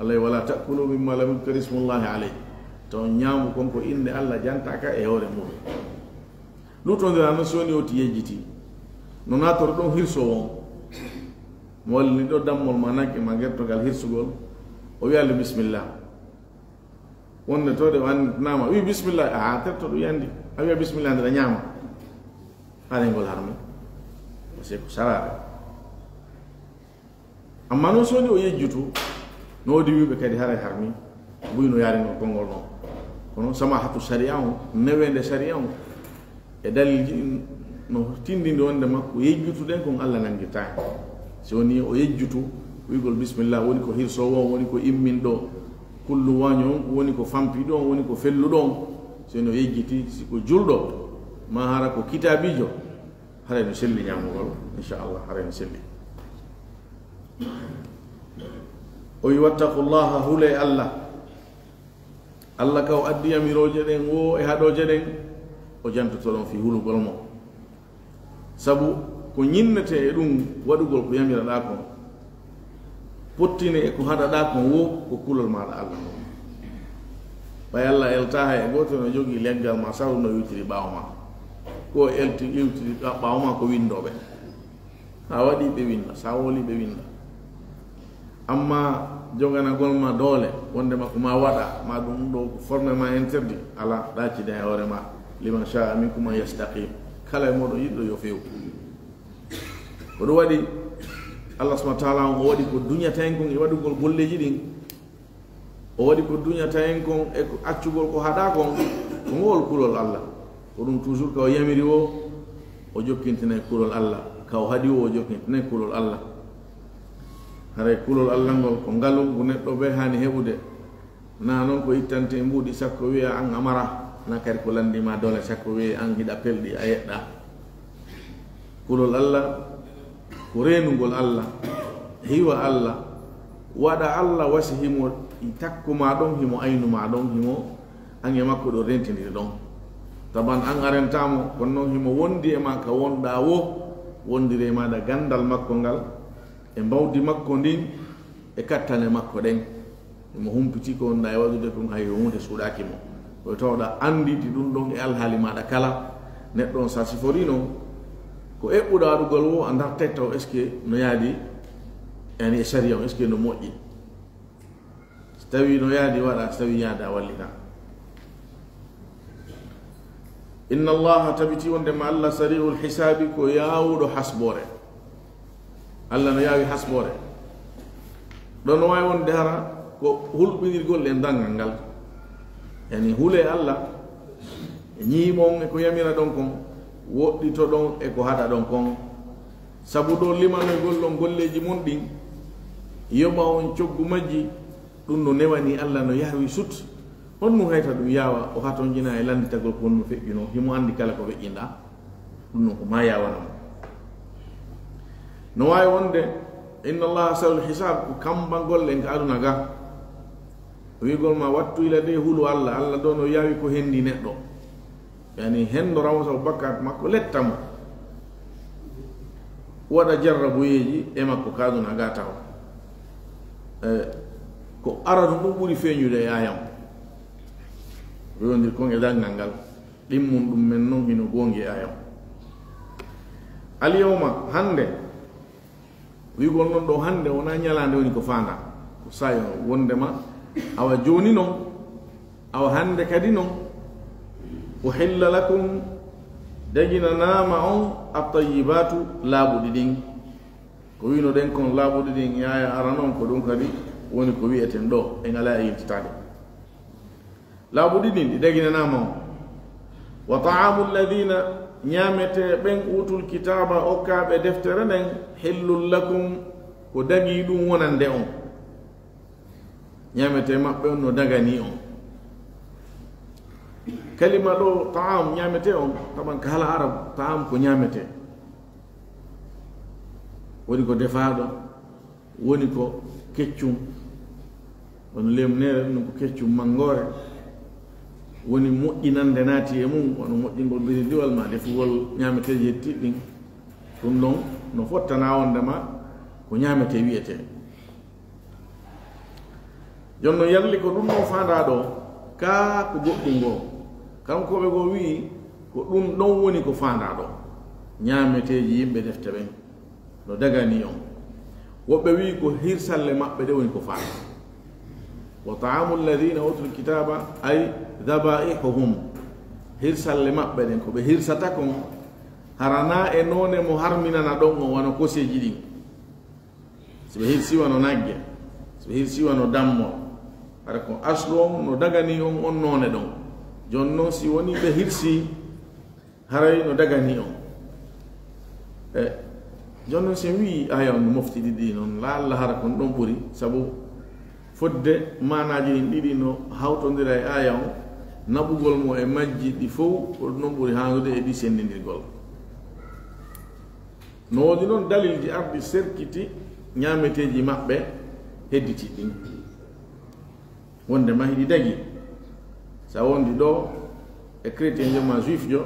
Alla wi'i, "Wala ta'kulu mimma lam yudhkar ismullahi alayhi." To on ñaamu kon ko innde Alla jantaaka e hoore mum. Luutondira non so woni o tigi yejjiti. No naatoro ɗon hirso on. Mo wallini ɗo dammol ma nagge ma gertogal hirsugol. O wi'a le bismillah. Wonde to de o annditanaama, wi bismillah, a terto ɗum yandi. A wi'a bismillah nde ɗa ñaama. Haray ngol harmi. Parce que ko saraare. Amma non so woni o yejjutu, no woodi wi'uɓe kadi haray harmi. Buy no yaari ngol konngol non. Kono samahatu sariya on, neweende sariya on, e dalilji ɗin no tindini wonde makko yejjutuɗen kon Alla nanngirtaani. Si woni o yejjutu, wi'ugol bismillah woni ko hirsoowo on, woni ko imminɗo, kullu waaño on, woni ko fampiiɗo on, woni ko felluɗo on. Si woni o yejjiti, si ko julɗo, maa hara ko kitaabiijo, haray no selli ñaamugol, inchallah, haray no selli. O wi, "Wattaqullaha, hulee Alla." Alla ka o addi yamirooje ɗen woo e haɗooje ɗen, o jantoto ɗon fii hulugol mo. Sabu ko ñinnetee e ɗum waɗugol ko yamiraɗaa kon, pottine e ko haɗaɗaa kon woo ko kulol maaɗa Alla ngol. Ɓay Allah eltaaka e gooto, no jogii leggal ma sawru no iwtiri ɓaawo ma. Ko elti iwtiri ɓa-, ɓaawo ma ko winndooɓe. Sa waɗi ɓe winnda, sa woli ɓe winnda. Amma joganagol ma doole, wonde ma ko ma waɗa, ma ɗum ɗo ko forme ma interdit, ala, ɗacide e hoore ma. Liman sha'a minkum an yastaqim. Kala e mooɗon yiɗɗo yo few. Ko ɗum waɗi Allah subhanahu wa ta'ala on o waɗi ko duñata en kon e waɗugol golleeji ɗin. O waɗi ko duñata en kon e ko accugol ko haɗa kon, ko ngol kulol Allah. Ko ɗum toujours ka o yamiri o, o jokkintinay kulol Allah. Ka o haɗi o, o jokkintinay kulol Allah. Haray kulol Allah ngol ko ngalu ngu neɗɗo be haani heɓude. Na non ko ittante e mbuuɗi sakko wi'a an a mara, na kadi ko lanndima doole sakko wi'a an hiɗa pelɗi a yeɗɗa. Kulol Allah ko reenugol Allah, hiwa Allah, waɗa Allah wasi himo takku ma ɗon, himo aynu ma ɗon, himo an e makko ɗo rentindiri ɗon. Taban an a rentamo, kono non himo wondi e ma ka wonɗa wo, wondiri e maɗa ganndal makko ngal, e mbawdi makko ndin, e kattane makko ɗen. Himo humpiti ko wonɗa e waɗude kon, hay huunde suuɗaaki mo. Ko tawɗa annditi ɗum ɗon e alhaali maɗa kala, neɗɗo on sa sifori non, ko eɓɓuɗa waɗugol wo, a dartay taw est-ce que no yaadi, yani e sariya on, est-ce que no moƴƴi. So tawi no yaadi waɗa, so tawi yaada wallita. Inna Allaha, tabiti wonde ma Allah, sari'ul hisaabi, ko yaawuɗo hasboore. Allah no yaawi hasboore. Ɗon no waawi wonde hara ko hulɓinirgol e dangal ngal. Yani hule Allah, ñiimon e ko yamira ɗon kon, woɗɗitoɗon e ko haɗa ɗon kon. Sabu ɗo limanoygol ɗon golleeji mon ɗin, yoɓa on coggu majji, ɗum no newani Allah no yaawi sut. Honno hayta ɗum yaawa o hatonjina e lannditagol ko honno feƴƴuno? Himo anndi kala ko feƴƴinɗa. Ɗum non ko ma yaawana mo. No waawi wonde, inna Allaha sari'ul hisaab, ko kambangol en ka aduna ga. Wi'gol ma wattu ila de hulu Allah, Allah ɗo no yaawi ko hendi neɗɗo. Yani hendo rawa sabu bakkat makko letta mo. Waɗa jarrabuyeeji e makko ka aduna ga taw. E, ko arano ɗum ɓuri feeñude e aaya on. Wewondir kon e dangal ngal. Ɗimmun ɗum men non hino goongi e aaya on. Al yawma, hande, wi'gol non ɗo hande wona ñalaande woni ko faanda. Ko sayo wondema awa jooni non, awa hande kadi non, uhilla lakum, daginanaama on, at-tayyibatu, laaɓuɗi ɗin. Ko wino ɗen kon laaɓuɗi ɗin, yaaya arano on ko ɗum kadi woni ko wi'eten ɗo, en alaa e yiltitaade. Laaɓuɗi ɗin ɗi daginanaama on. Wa ta'amu alladhina, ñaametee ɓen, utul kitaaba, okkaaɓe deftere nden, hillul lakum, ko dagii ɗum wonande on. Ñaametee maɓɓe on no daganii on. Kalima ɗo, ta'am, ñaametee on, taban ka haala Arab, ta'am ko ñaametee. Woni ko defaaɗo, woni ko keccum, woni lemnere, ɗum ko keccum manngoore, woni moƴƴinande naati e mum, wano moƴƴingol birindiwal ma defugol ñaameteeji hettiiɗi ɗin. Ɗum ɗon no fottana wondema ko ñaametee wi'etee. Jooni non yalli ko ɗum ɗon faandaa ɗo, kaa ko goɗɗum goo? Kankooɓe goo wi'i ko ɗum ɗon woni ko faandaa ɗo, ñaameteeji yimɓe defte ɓen no daganii on. Woɓɓe wi'i ko hirsalle maɓɓe ɗe woni ko faandaa. Wa ta'amu alladhina utul kitaba, ay dhaba'ihuhum. Hirsalle maɓɓe ɗen, ko ɓe hirsata kon, hara na e noone mo harminana ɗon on, wano koseeji ɗin. Si ɓe hirsi wano nagge, si ɓe hirsi wano dammo, hara ko aslu on no daganii on, on noone ɗon. Jooni non si woni ɓe hirsi, haray no daganii on. E, jooni non si en wi'i aaya on no mofti ɗiɗi non, laalla hara kon ɗon ɓuri, sabu fodde maanaaji ɗin ɗiɗi no hawtondira e aaya on, naɓugol mo e majji ɗi fow, ko ɗum ɗon ɓuri haanude e ɗi senndindirgol. No woodi non dalilji arɗi serkiti ñaameteeji maɓɓe hedditi ɗin. Wonde ma hiɗi dagi. Sa wondi ɗo e chrétien jo ma juif jo,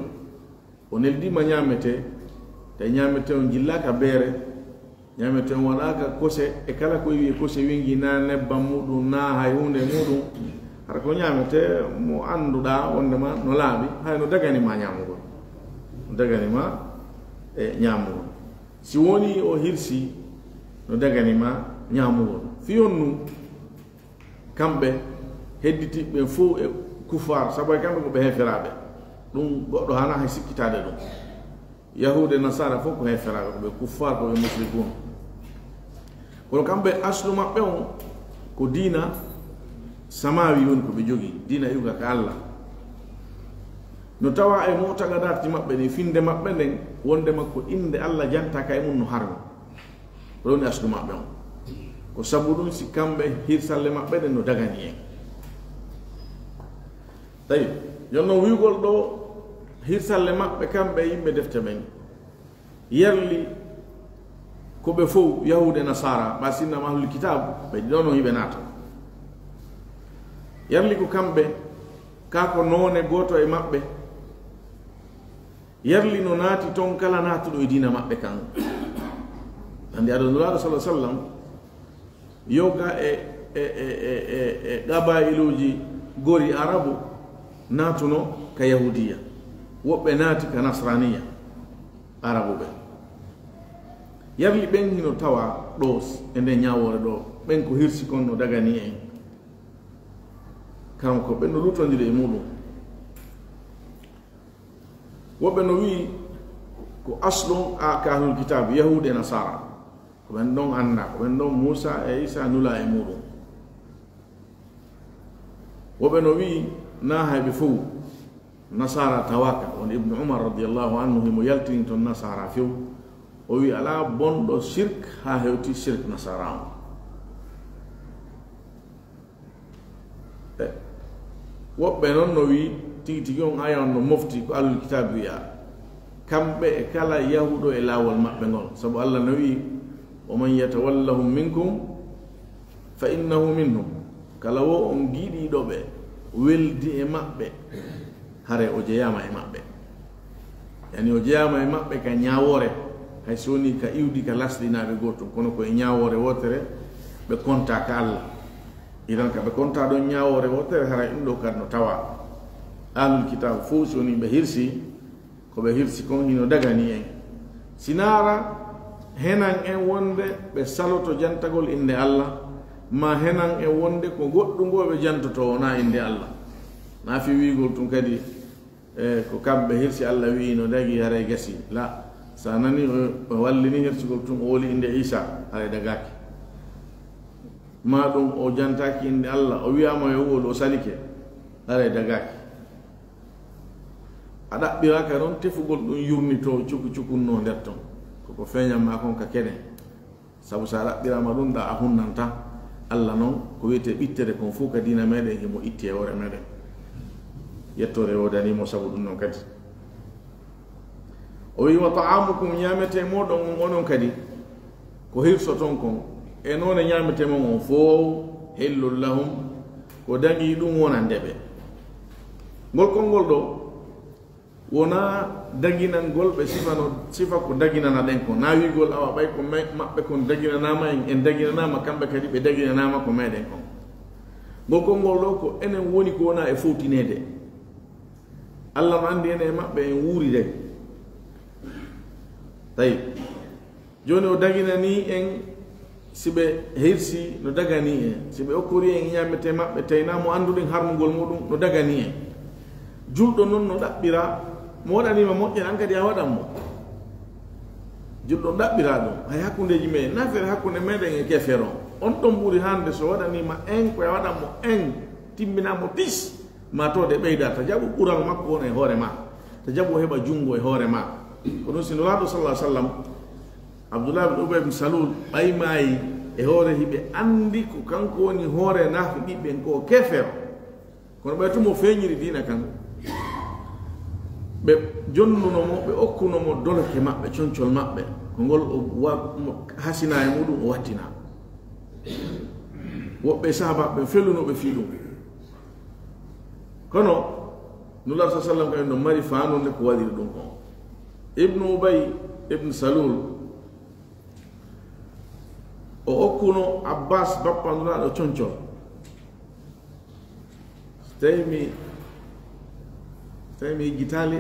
o neldima ñaamete, tawi ñaamete on jillaaka beere, ñaamete on waɗaaka kose, e kala ko iwi e kose wingi na nebbam muɗum, na hay huunde muɗum, Hara ko ñaamete mo annduɗaa wondema no laaɓi, hay no dagani ma ñaamugol. No dagani ma e ñaamugol. Si woni o hirsi, no dagani ma ñaamugol. Fiyon nu kamɓe hedditiɓe ɓen fow e kuffaar, sabu e kamɓe ko ɓe heeferaaɓe. Ɗum goɗɗo hana hay sikkitaade ɗum. Yahuude, Nasaara fof ko heeferaaɓe, ko ɓe kuffaar, ko ɓe musrikuun. Kono kamɓe aslu maɓɓe on ko diina samaawi woni ko ɓe jogii, diina iwga ka Allah. No tawa e mu'taqadaatji maɓɓe ɗin, finde maɓɓe nden, wondema ko innde Allah jantaa ka e mum no harmi. Ko ɗum woni aslu maɓɓe on. Ko sabu ɗum si kamɓe hirsalle maɓɓe ɗen no dagani en. Tawi, jooni non wi'ugol ɗo hirsalle maɓɓe kamɓe yimɓe defte ɓen, yerli ko ɓe fow, Yahuude, Nasaara, ɓa sinno ahlul kitaab, ɓe ɗon non hiɓe naata. Yerli ko kamɓe, ka ko noone gooto e maɓɓe, yerli no naati ton kala naatuɗo e diina maɓɓe kan. Anndi ado Nulaaɗo sallallaahu alayhi wa sallam, yoga e, e, e, e, e, e qabaailuuji gori Arabu naatuno ka Yahuudiya. Woɓɓe naati ka Nasraaniya, Arabu ɓe. Yerli ɓen hino tawa ɗo e nde ñaawoore ɗo, ɓen ko hirsi kon no dagani en. Kanko ɓen no lutondiri e muɗum. Woɓɓe no wi'i ko aslun a ka ahlul kitaab, Yahuude, Nasaara. Ko ɓen ɗon annda, ko ɓen ɗon Muusa e Iisa nula e muɗum. Woɓɓe no wi'i na hay ɓe fow. Nasaara tawaka, on Ibnu Umar radiyallaahu anhu himo yaltini ton Nasaara few. O wi'i alaa bonɗo shirk haa hewti shirk Nasaara on. E, woɓɓe non no wi'i, tigi tigi on aya on no mofti ko ahlul kitaab wi'a. Kamɓe e kala yahuɗo e laawol maɓɓe ngol. Sabu Allah no wi'i, "Wa man yatawallahum minkum fa innahu minhum." Kala wo on giɗiiɗo ɓe, weldi e maɓɓe, hare o jeyaama e maɓɓe. Yani o jeyaama e maɓɓe ka ñaawoore, hay so woni ka iwdi ka lasɗinaaɓe gootum, kono ko e ñaawoore wootere ɓe konta ka Allah. Idan ka ɓe konta ɗon ñaawoore wootere, hara ɗum ɗo kadi no tawa. Ahlul kitaab fow si woni ɓe hirsi, ko ɓe hirsi kon hino dagani en. Si naara henan en wonde ɓe saloto jantagol innde Allah, ma henan en wonde ko goɗɗum ngo ɓe jantoto wona innde Allah. Na fi wi'ugol tun kadi, e, ko kamɓe hirsi Allah wi'i no dagi haray gasi. La, sa nani o, o wallini hirsugol tun o woli innde Iisa, haray dagaaki. Ma ɗum o jantaaki innde Allah, o wi'aama yo wolu o salike, haray dagaaki. A ɗaɓɓiraaka ɗon tefugol ɗum yurnitoo cuku cukunnoo nder ton. Koko feeñan ma kon ka kene. Sabu sa ɗaɓɓiraama ɗum ɗa a hunnanta. Allah non ko wi'etee ɓittere kon fow ka diina meɗen himo itti e hoore meɗen. Yettoore woodanii mo sabu ɗum non kadi. O wi'i, "Wa ta'amukum, ñaametee mooɗon on onon kadi, ko hirsoton kon, e noone ñaametee mon on fow, hillul lahum, ko dagii ɗum wonande ɓe." Ngol konngol ɗo, wonaa daginangol ɓe sifa no, sifa ko daginana ɗen kon. Na wi'ugol awa ɓay ko may-, maɓɓe kon daginanaama en, en daginanaama kamɓe kadi ɓe daginanaama ko meɗen kon. Ngol konngol ɗo ko enen woni ko wona e fowtineede. Allah no anndi enen e maɓɓe en wuuri dey. Tawi. Jooni o daginanii en si ɓe hirsi no daganii en. Si ɓe okkori en ñaametee maɓɓe, tawi na mo annduɗen harmugol muɗum no daganii en. Julɗo non no ɗaɓɓira, mo waɗaniima moƴƴere an kadi a waɗan mo. Julɗo no ɗaɓɓira ɗum. Hay hakkundeeji meɗen, na feere hakkunde meɗen e keefeero on. On ɗon ɓuri hande so waɗaniima en ko a waɗan mo en, timmina mo tis. Ma tawde ɓeyda, ta jaɓu ɓural makko won e hoore ma. Ta jaɓu o heɓa junngo e hoore ma. Ko ɗum si Nulaaɗo sallallahu alaihi wasallam, Abdullah bin Ubay bin Salul, ɓay maayi e hoore hiɓe anndi ko kanko woni hoore naafiqiiɓe ɓen ko keefeero. Kono ɓay tun mo feeñiri diina kan, ɓe jonnuno mo, ɓe okkuno mo doloke maɓɓe, concol maɓɓe. Ko ngol o wa-, mo hasina e muɗum o wattina. Woɓɓe sahaabaaɓe ɓen feluno ɓe fii ɗum. Kono Nulaaɗo sallallahu alaihi wasallam kañum no mari faanunde ko waɗiri ɗum kon. Ibnu Ubay ibn Salul, o okkuno Abbas, bappa Nulaaɗo, concol. Tawi mi, tawi mi yejjitaali,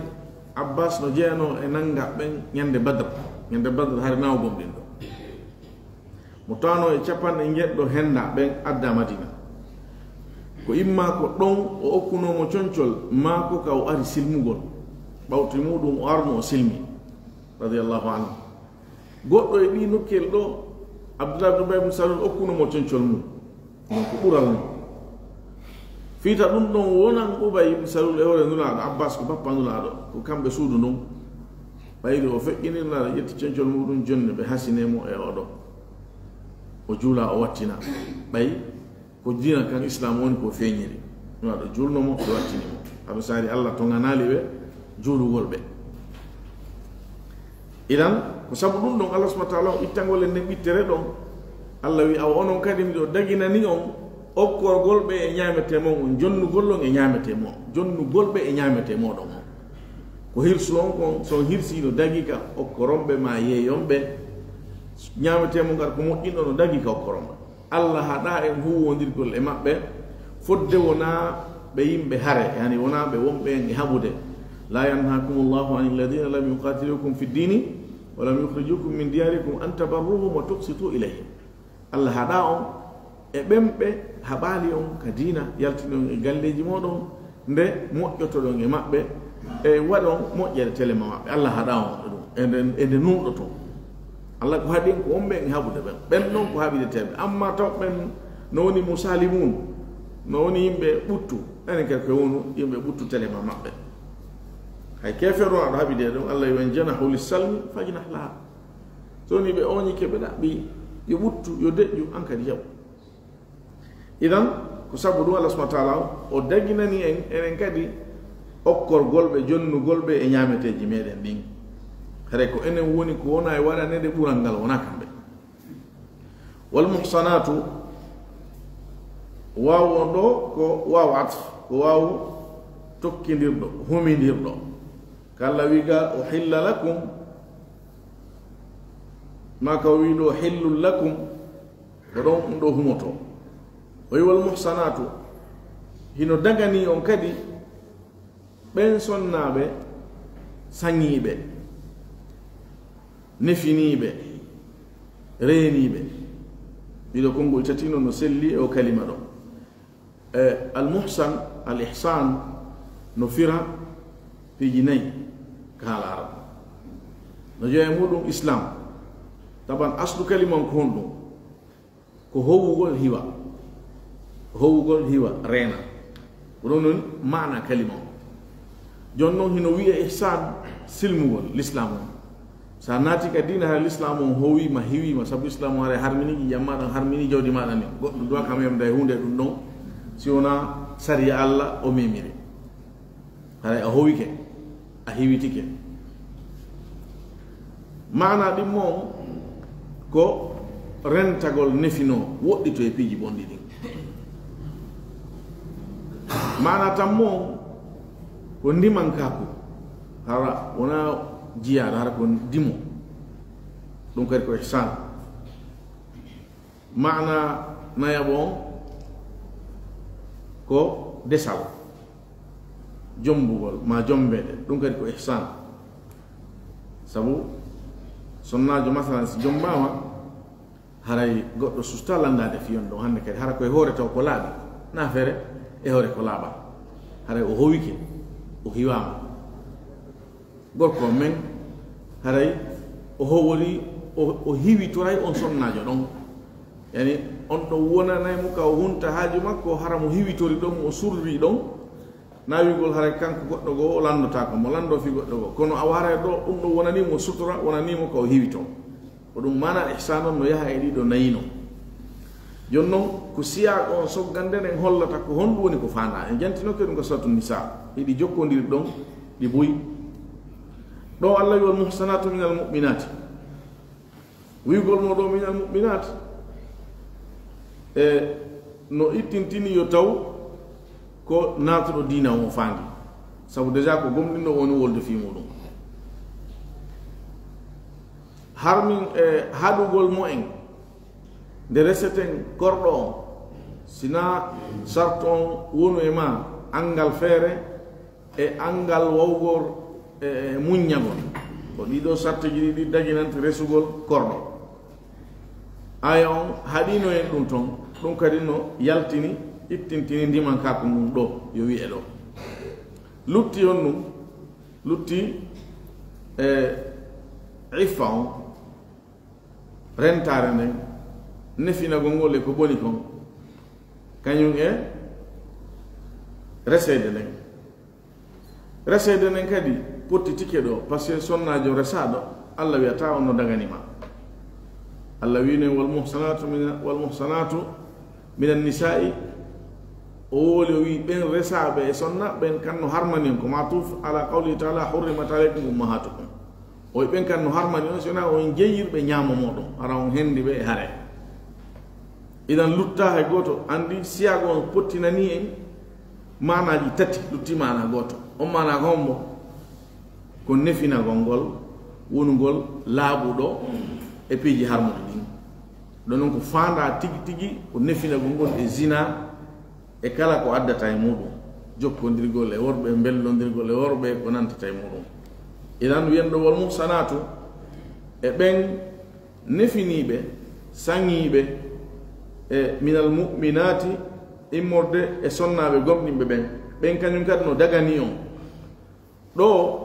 Abbas no jeyanoo e nannga ɓen ñande Badr. Ñande Badr hari nawo gomɗinɗo. Mo tawanoo e capanɗe njeɗɗo hennda ɓen adda Madina. Ko imma ko ɗon o okkunoo mo concol, maa ko ka o ari silmugol. Ɓawti muɗum o arno o silmi, radiyallahu anhu. Goɗɗo e ɗii nokkel ɗo, Abdullah ibn Ubay ibn Salul okkuno mo concol mum. Ɗum ko ɓural mum. Fiita ɗum ɗon wonan Ubay ibn Salul e hoore Nulaaɗo, Abbas ko bappa Nulaaɗo, ko kamɓe suudu ndun. Ɓayri o feƴƴini Nulaaɗo, ƴetti concol muɗum, jonni ɓe hasine mo e oɗo. O juula, o wattina. Ɓay ko diina kan Islaam woni ko feeñiri. Nulaaɗo juulno mo, ɓe wattini mo. Haɓe saari Allah toŋanaali ɓe juulugol ɓe. Idan, ko sabu ɗum ɗon Allah subhanahu wa ta'ala o ittangol en nden ɓittere ɗon. Allah wi, "Awa onon kadi miɗo daginani on okkorgol ɓe e ñaametee mon on, jonnugol on e ñaametee mo, jonnugol ɓe e ñaametee mooɗon on." Ko hirsu on kon, so on hirsi no dagi ka okkoron ɓe ma yeeyon ɓe, ñaametee mon ngar ko moƴƴinɗo no dagi ka okkoron ɓe. Allah haɗa en huwwondirgol e maɓɓe, fodde wonaa ɓe yimɓe hare, yani wonaa ɓe wonɓe en e haɓude. "La yanhakumullahu anil ladina lam yuqatilukum fid dini wa lam yukhrijukum min diyarikum an tabarruhum wa tuqsitu ilayhim." Allah haɗa on e ɓen ɓe haɓaali on ka diina, yaltini on e galleeji mooɗon, nde moƴƴotoɗon e maɓɓe, e waɗon moƴƴere telema maɓɓe. Allah haɗa on e ɗum, e nde, e nde nunɗoton. Allah ko haɗi en ko wonɓe en e haɓude ɓen. Ɓen non ko haɓideteeɓe. Amma taw ɓen no woni musalimun, no woni yimɓe ɓuttu, enen kadi ko wonu yimɓe ɓuttu telema maɓɓe. Hay keefeero aɗo haɓide ɗum, Allah yo en janahu lissalmi fajnah laha. So woni ɓe oñike, ɓe ɗaɓɓi, yo ɓuttu, yo deƴƴu, an kadi jaɓu. Idan, ko sabu ɗum Allah subhanahu wa ta'ala o daginani en, enen kadi, okkorgol ɓe, jonnugol ɓe e ñaameteeji meɗen ɗin. Hare ko enen woni ko wona e waɗaneede ɓural ngal, wona kamɓe. Wal muhsanatu, waaw on ɗo ko waaw atf, ko waaw tokkindirɗo, humindirɗo. Kala wiga, "Uhilla lakum," ma ka o wi ɗo, "Hillul lakum," ko ɗon ɗum ɗo humoto. O wi, "Wal muhsanatu," hino dagani on kadi ɓen sonnaaɓe saŋiiɓe, nefiniiɓe, reeniiɓe. Ɗiɗo konngol tati non no selli e o kalima ɗo. E, al muhsan, al ihsan, no fira piiji nayi ka haala arab. No jeya e muɗum islam. Taban aslu kalima on ko honɗum? Ko howugol hiwa. Howugol hiwa, reena. Ko ɗum woni maana kalima on. Jooni non hino wiya ihsan, silmugol, l'islam on. Sa naati ka diina, hara l'islam on howiima, hiwiima, sabu islam on haray harmini ƴiiƴam maaɗa, harmini jawdi maaɗa ni. Goɗɗo duwa kam yamda e huunde ɗum ɗon, si wonaa sariya Allah o memiri. Haray a howike, a hiwitike. Maana ɗimmo on ko rentagol nefino, woɗɗito e piiji bonɗi ɗin. Maana tammo on ko ndimankaaku, hara wona jiyaaɗo, hara ko ndimo. Ɗum kadi ko ihsan. Maana nayaɓo on ko desal, jombugol ma jombeede, ɗum kadi ko ihsan. Sabu sonnaajo, masalan, si jombaama, haray goɗɗo susta landaade fiyon ɗon. Hannde kadi, hara koye hoore taw ko laaɓi, na feere e hoore ko laaɓa. Haray o howike, o hiwaama. Gorko men, haray o howori, o, o hiwitoray on sonnaajo ɗon. Yani, on ɗon wonanay mo ka o hunta haaju makko, hara mo hiwitori ɗon, mo surri ɗon. Na wi'ugol haray kanko goɗɗo goo o lanndotaako, mo lanndo fii goɗɗo goo. Kono awa haray ɗo, ɗum ɗon wonanii mo sutura, wonanii mo ka o hiwitoo. Ko ɗum maana ihsan on no yaha e ɗiɗo nayi non. Jooni non, ko siyaaq on soggande nden hollata ko honɗum woni ko faandaa. En jantinoke ɗum ka Suuratu Nisaa. Hiɗi jokkondiri ɗon, ɗi buy. Ɗo Allah wi'i, "Wal muhsanatu minal mu'minati." Wi'ugol mo ɗo minal mu'minat, e no ittintini yo taw ko naatuɗo diina on faandi. Sabu déjà ko gomɗinɗo woni wolde fii muɗum. Har min e haɗugol mo en nde reseten korɗo on, sina sarto on wonu e ma, anngal feere e anngal wawgol e, e muññagol. Ko ɗiɗo sarteeji ɗiɗi daginanta resugol korɗo. Aaya on haɗiino en ɗum ton, ɗum kadi no yaltini, ittintini ndimankaaku ngun ɗo, yo wi'e ɗo. Lutti on ɗum, lutti e iffa on, rentaare nden, nefinagol ngol e ko boni kon, kañum e reseede nden. Reseede nden kadi pottitike ɗo, parce que sonnaajo resaaɗo, Allah wi'ataa on no dagani ma. Allah wi'no en, "Wal muhsanatu mina, wal muhsanatu minan nisa'i." O wooli, o wi'i, "Ɓen resaaɓe e sonna, ɓen kan no harmani on." Ko ma'tuf ala qawli ta'ala, "Hurrimat alaykum ummahatukum." O wi'i, "Ɓen kan no harmani on, si wonaa on jeeyirɓe ñaamo mooɗon, hara on hendi ɓe e hare." Idan luttaa hay gooto, anndi siyaago on pottinanii en maanaaji tati, lutti maanaa gooto. On maanaa ko hombo? Ko nefinagol ngol, wonugol laaɓuɗo e piiji harmuɗi ɗin. Ɗo non ko faandaa tigi tigi ko nefinagol ngol e zina e kala ko addata e muɗum, jokkondirgol e worɓe, mbellondirgol e worɓe, ko nantata e muɗum. Idan wiyen ɗo wal muhsanatu, e ɓen nefiniiɓe, saŋiiɓe, e minal mu'minaati, immorde e sonnaaɓe gomɗinɓe ɓen, ɓen kañum kadi no dagani on. Ɗo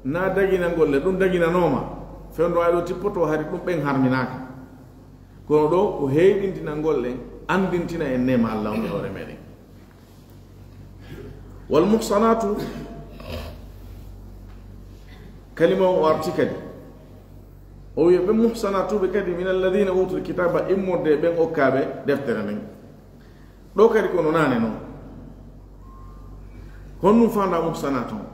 na daginangol le, ɗum daginanooma. Fewndo ay ɗo tippoto hari ɗum ɓen harminaaka. Kono ɗo ko heyɗintinangol en, anndintina en neema Allah on e hoore meɗen. Wal muhsanatu, kalima on o arti kadi. O wiya ɓe muhsanatuɓe kadi, min alladhina utul kitaba, immorde e ɓen okkaaɓe deftere nden. Ɗo kadi kono naane non. Honɗum faanda muhsanat on?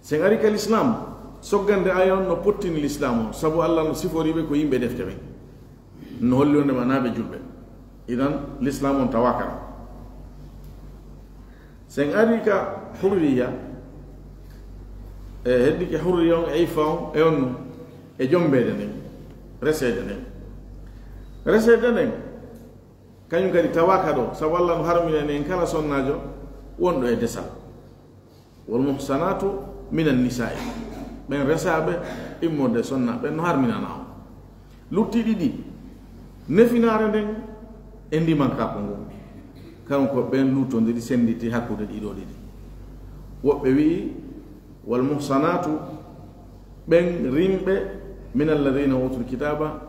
Sen ari ka l'islam, soggande aya on no pottini l'islam on, sabu Allah no sifori ɓe ko yimɓe defte ɓen. No holli wonde ma naaɓe julɓe. Idan, l'islam on tawakara. Sen ari ka hurriya, e heddike hurriya on, e iffa on, e on, e jombeede nden, reseede nden. Reseede nden, kañum kadi tawaka ɗo, sabu Allah no harminani en kala sonnaajo wonɗo e desal. Wal muhsanatu minan nisa'i. Ɓen resaaɓe immorde sonna, ɓen no harminana on. Lutti ɗiɗi, nefinaare nden e ndimankaaku ngun. Kanko ɓen luttondiri, sennditi hakkunde ɗiɗo ɗiɗi. Woɓɓe wi'i, wal muhsanatu, ɓen rimɓe, min alladhina utul kitaba,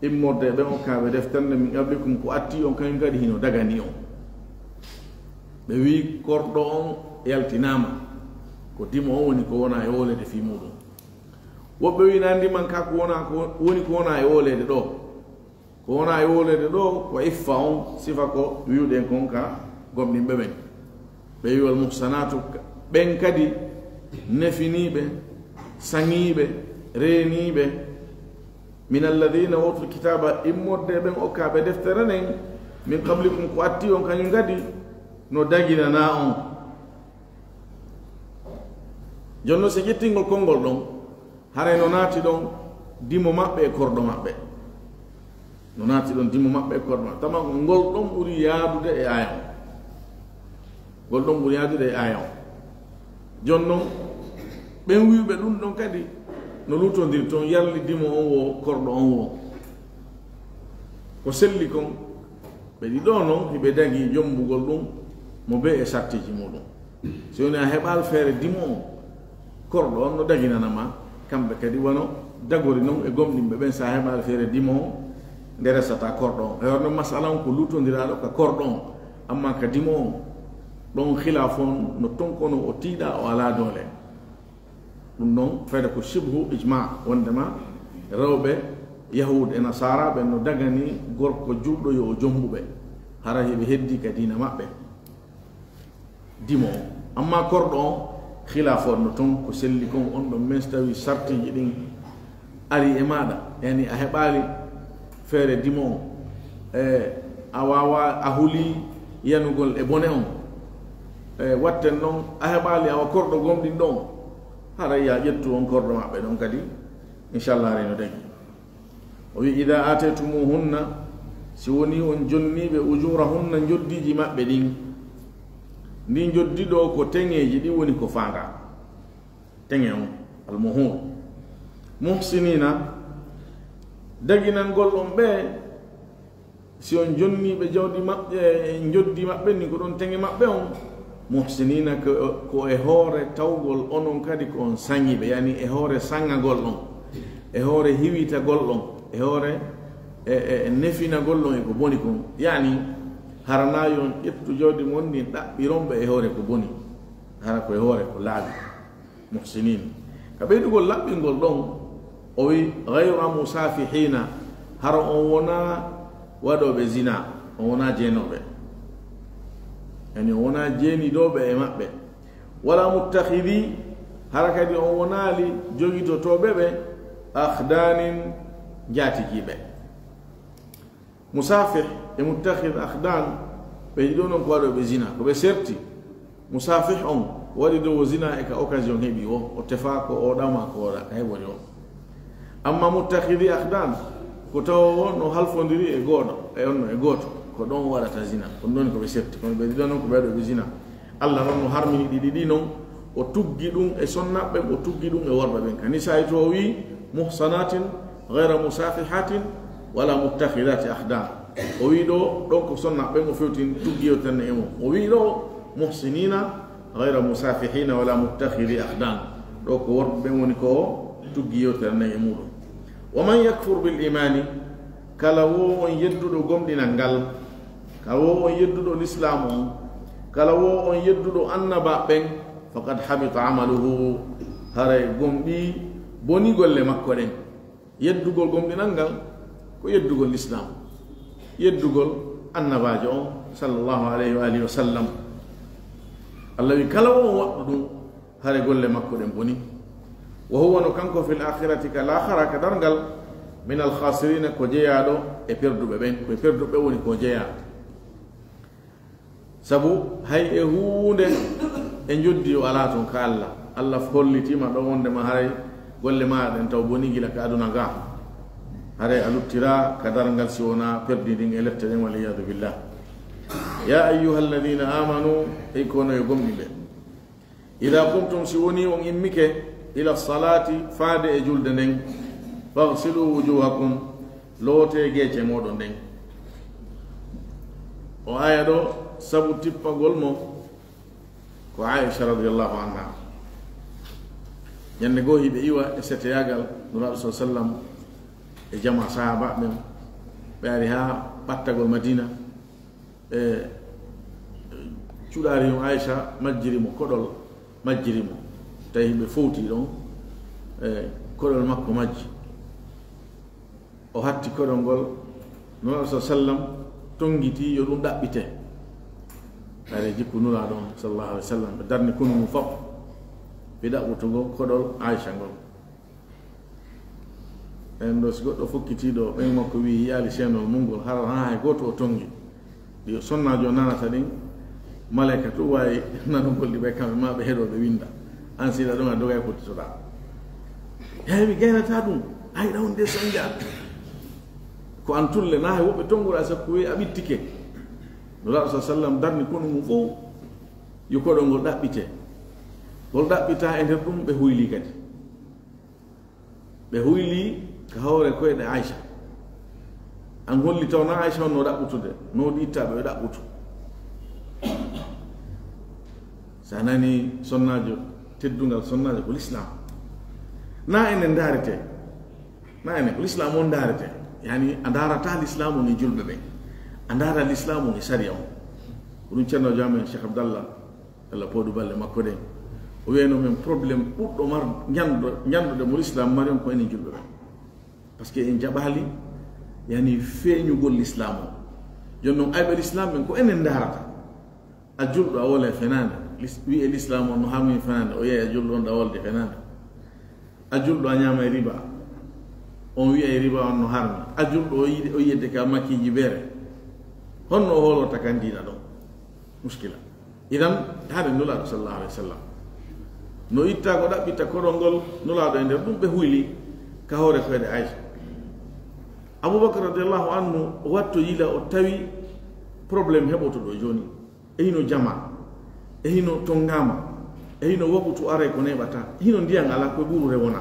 immorde e ɓen okkaaɓe deftere nde, min qablikum, ko atti on, kañum kadi hino dagani on. Ɓe wi'i korɗo on yaltinaama, ko dimo on woni ko wona e wooleede fii muɗum. Woɓɓe wi'i na ndimankaaku wona ko woni ko wona e wooleede ɗo. Ko wona e wooleede ɗo ko iffa on, sifa ko wi'uɗen kon ka gomɗinɓe ɓen. Ɓe wi'i wal muhsanatu, ɓen kadi nefiniiɓe, saŋiiɓe, reeniiɓe, min alladhina utul kitaba, immorde e ɓen okkaaɓe deftere nden, min qablikum, ko atti on kañum kadi no daginana on. Jonno si ƴettingol konngol ɗon, haray no naati ɗon dimo maɓɓe e korɗo maɓɓe. No naati ɗon dimo maɓɓe e korɗo maɓɓe. Tama ngol ɗon ɓuri yaadude e aya on. Ngol ɗon ɓuri yaadude e aya on. Jon non, ɓen wi'uɓe ɗum ɗon kadi no luttondiri ton, yarli dimo on wo, korɗo on wo. Ko selli kon, ɓe ɗiɗo non, hiɓe dagi jombugol ɗum mo bee e sartiji muɗum. Si woni a heɓaali feere dimo on, korɗo on no daginana ma, kamɓe kadi wano dagori non e gomɗinɓe ɓen, si a heɓaali feere dimo on, nde resata korɗo on. E hoore non masala on ko luttondiraaɗo ka korɗo on, amma ka dimo on, ɗon khilaf on no ton kono o tiiɗa, o alaa doole. Ɗum non, fayda ko shibhu ijma, wondema rewɓe Yahuud e Nasaara ɓen no dagani gorko julɗo yo o jombuɓe, hara hiɓe heddi ka diina maɓɓe. Dimo on. Amma korɗo on, khilaf on no ton, ko selli kon, on ɗon men so tawi sartiji ɗin ari e maɗa, yani a heɓali feere dimo on, e a wawa, a huli yanugol e bone on, e watten non a heɓali awa korɗo gomɗinɗo on, haray ya ƴettu on korɗo maɓɓe ɗon kadi, inchallah, haray no dañi. O wi, "Ida ataytumuhunna," si woni on jonniɓe, "ujurahunna," njoddiiji maɓɓe ɗin. Ndi njoddi ɗo ko teŋeeji ɗi woni ko faandaa. Teŋe on, almuhur. Muhsiniina, daginangol on ɓe, si on jonniiɓe jawdi maɓɓe, njoddi maɓɓe ni ko ɗon teŋe maɓɓe on. Muhsiniina ko, ko e hoore tawgol onon kadi ko on saŋiiɓe, yani e hoore saŋagol on, e hoore hiwitagol on, e hoore e, e, e nefinagol on e ko boni kon. Yani, hara na yo on ƴettu jawdi mon ndin ɗaɓɓiron ɓe e hoore ko boni. Hara ko e hoore ko laaɓi. Muhsinin. Ka ɓeydugol laɓɓingol ɗon, o wi, "Ghayra musafihiina, hara on wona waɗooɓe zina, on wona jeenooɓe." Yani, on wona jeenidooɓe e maɓɓe. "Wala muttakhidhi, hara kadi on wonaali jogitotooɓe ɓe, akhdaanin, njaatigiiɓe." Musafih e muttakhidh akhdan, ɓe ɗiɗo non ko waɗooɓe zina, ko ɓe serti. Musafih on, o waɗi dow o zina e ka occasion heɓi o, o tefa ko o ɗama ko o waɗa, ka heɓori o. Amma muttakhidhi akhdan, ko tawa o no halfondiri e gooɗo, e on, e gooto, ko ɗon o waɗata zina. Ko ɗon ko ɓe serti, kono ɓe ɗiɗo non ko ɓe waɗooɓe zina. Allah ɗon no harmini ɗi ɗiɗi non, o tuggi ɗum e sonnaaɓe ɓen, o tuggi ɗum e worɓe ɓen. Ka nisaa to o wi, "Muhsanatin ghayra musafihatin wala muttakhidhati akhdan." O wi ɗo, ɗon ko sonnaaɓe ɓen o fewtin tuggi yewtere e mum. O wi ɗo, "Muhsinina ghayra musafihina wala muttakhidhi akhdan." Ɗo ko worɓe ɓen woni ko tuggi yewtere e muɗum. "Wa man yakfur bil imani," kala wo on yedduɗo gomɗinal ngal, kala wo on yedduɗo lislaamu on, kala wo on yedduɗo annabaaɓe ɓen, "faqad habita amaluhu," haray gomɗii, boni golle makko ɗen. Yeddugol gomɗinal ngal ko yeddugol lislaam, yeddugol annabaajo on, sallallahu alayhi wa alihi wa sallam. Allah wi, kala wo on waɗɗu ɗum, hare golle makko ɗen boni. "Wa huwa," no kanko, "fil akhirati," ka laakhara, ka darngal, "minal khasirina," ko jeyaaɗo e perduɓe ɓen, ko e perduɓe woni ko jeyaa. Sabu hay e huunde e njoddi o alaa toon ka Allah. Allah hollitiima ɗo wonde ma haray golle maa ɗen taw boni gila ka aduna ga. Haray a luttiraa ka darngal si wonaa perdi ndin e lette ɗen, wal iyaadu billah. "Ya ayyuhalladhina amanu," ey ko onon yo gomɗinɓe. "Idha qumtum," si woni on immike, "ila salati," faade e julde nden, "faghsilu wujuhakum," lootee geece mooɗon ɗen. O aya ɗo sabu tippagol mo ko Aisha radiyallahu anha. Ñande goo hiɓe iwa e seteyaagal Nulaaɗo sallallahu alayhi wa sallam e jama sahaaba ɓen, ɓe ari haa ɓattagol Madina. E cuɗaari on Aisha majjiri mo, koɗol majjiri mo. Tawi ɓe fowti ɗon, e koɗol makko majji. O hatti koɗol ngol, Nulaaɗo sallallahu alayhi wa sallam tongiti yo ɗum ɗaɓɓite. Kare jikku Nulaaɗo on sallallahu alayhi wa sallam, ɓe darni konu mum fof. Ɓe ɗaɓɓutugo koɗol Aisha ngol. Ɓen ɗo, si goɗɗo fokkitiiɗo ɓen makko wi'i yiyaali seenol mum ngol, hara haa hay gooto o tongi. Ɗi sonnaajo nanata ɗin, malayka to waawi nanugol ɗi ɓay kamɓe, ma ɓe heɗo ɓe winda. An siɗa ɗon a dogay ko titoɗaa. Yaay mi gaynata ɗum, ay ɗa wonde sonnja. Ko an tulle, na hay woɓɓe tonguɗa sakko wi'i a ɓittike. Nulaaɗo sa sallam darni konu mum fof, yo koɗol ngol ɗaɓɓite. Ngol ɗaɓɓita e nder ɗum ɓe huyli kadi. Ɓe huyli ka hoore koyɗe Aisha. An holli taw na Aisha on no ɗaɓɓutude, no ɗi itta ɓe ɗaɓɓutu. Sa nani sonnaajo, teddungal sonnaajo ko l'islam. Na enen ndaarete. Na enen ko l'islam on ndaarete. Yani a ndaarata l'islam on e julɓe ɓen. A ndaara l'islam on e sariya on. Ko ɗum Ceerno Jaamen Cheikh Abdallah. Allah pooɗu balle makko ɗen. O wiyano men problème ɓurɗo mar-, ñanɗo-, ñanɗude mo l'islam mari on ko enen julɓe ɓen. Parce que en jaɓali, yani, feeñugol l'islam o. Jooni noon, ayɓe l'islam ɓen ko enen ndaarata. A julɗo a wole fenaande. Lis-, wi'e l'islam on no harmi fenaande, o yeeya julɗo on ɗa wolde fenaande. A julɗo a ñaamay riba. On wi'ay riba on no harmi. A julɗo o yiɗi, o yiyede ka makkiiji beere. Honno o hoolorta kan diina ɗon? Muskila. Idan, haade Nulaaɗo sallallahu alayhi wa sallam. No itta ko ɗaɓɓitta koɗol ngol Nulaaɗo e nder ɗum ɓe huyli ka hoore koyɗe Aisha. Abubakar radiyallahu anhu o watto yila o tawi problème heɓoto ɗo jooni. E hino jama. E hino tongaama, e hino waɓutu aray ko neɓata, e hino ndiyan alaa, ko ɓurure wona.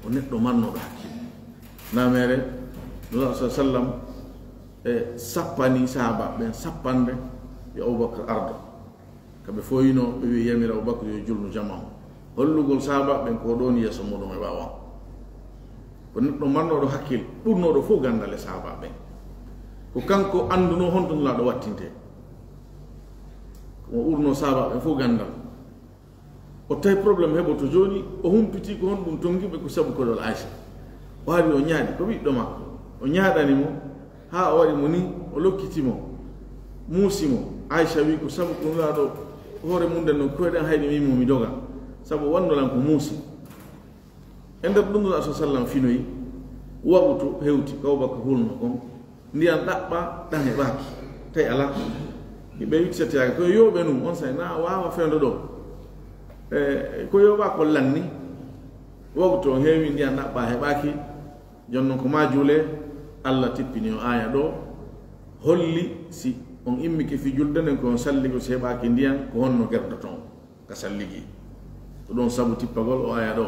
O neɗɗo marnoɗo hakkille. Namere, Nula sa sallam, e sappani sahaaba ɓen sappande, yo Abubakar ardo. Kamɓe fof hino ɓe wi'i yamira Abubakar yo julnu jama on. Hollugol sahaaba ɓen ko ɗon yeeso muɗum e ɓaawo. Ko neɗɗo marnoɗo hakkil, ɓurnoɗo fof gandal e sahaaba ɓen. Ko kanko anduno honto Nulaaɗo wattinte. Ko mo ɓurno sahaaba ɓen fof gandal. O tawi problème heɓoto jooni, o humpiti ko honɗum tongi ɓe ko sabu koɗol Aisha. O ari o ñaaɗi, ko ɓiɗɗo makko. O ñaaɗani mo, haa o waɗi mo ni, o lokkiti mo, muusi mo. Aisha wi ko sabu ko Nulaaɗo hoore mum nden no koyɗen hayɗi mi mo mi doga. Sabu o wanno lan ko muusi. E nder ɗum Nulaaɗo sa sallam finoyi, waɓutu hewti, ko Abubakar hulno kon. Ndiyan ɗaɓɓa, ɗan heɓaaki. Tawi alaa. Hiɓe witti sattiyaaka. Ko yo ɓe nun, on say na waawa fewndo ɗo. E, ko yo ɓa ko lanni. Waɓutu on heewi ndiyan ɗaɓɓa heɓaaki. Jon non ko maa juule, Alla tippini o aaya ɗo. Holli si on immike fi julde nden ko on salligo si heɓaaki ndiyan, ko honno gerdoton. Ka salligi. Ko ɗon sabu tippagol o aya ɗo.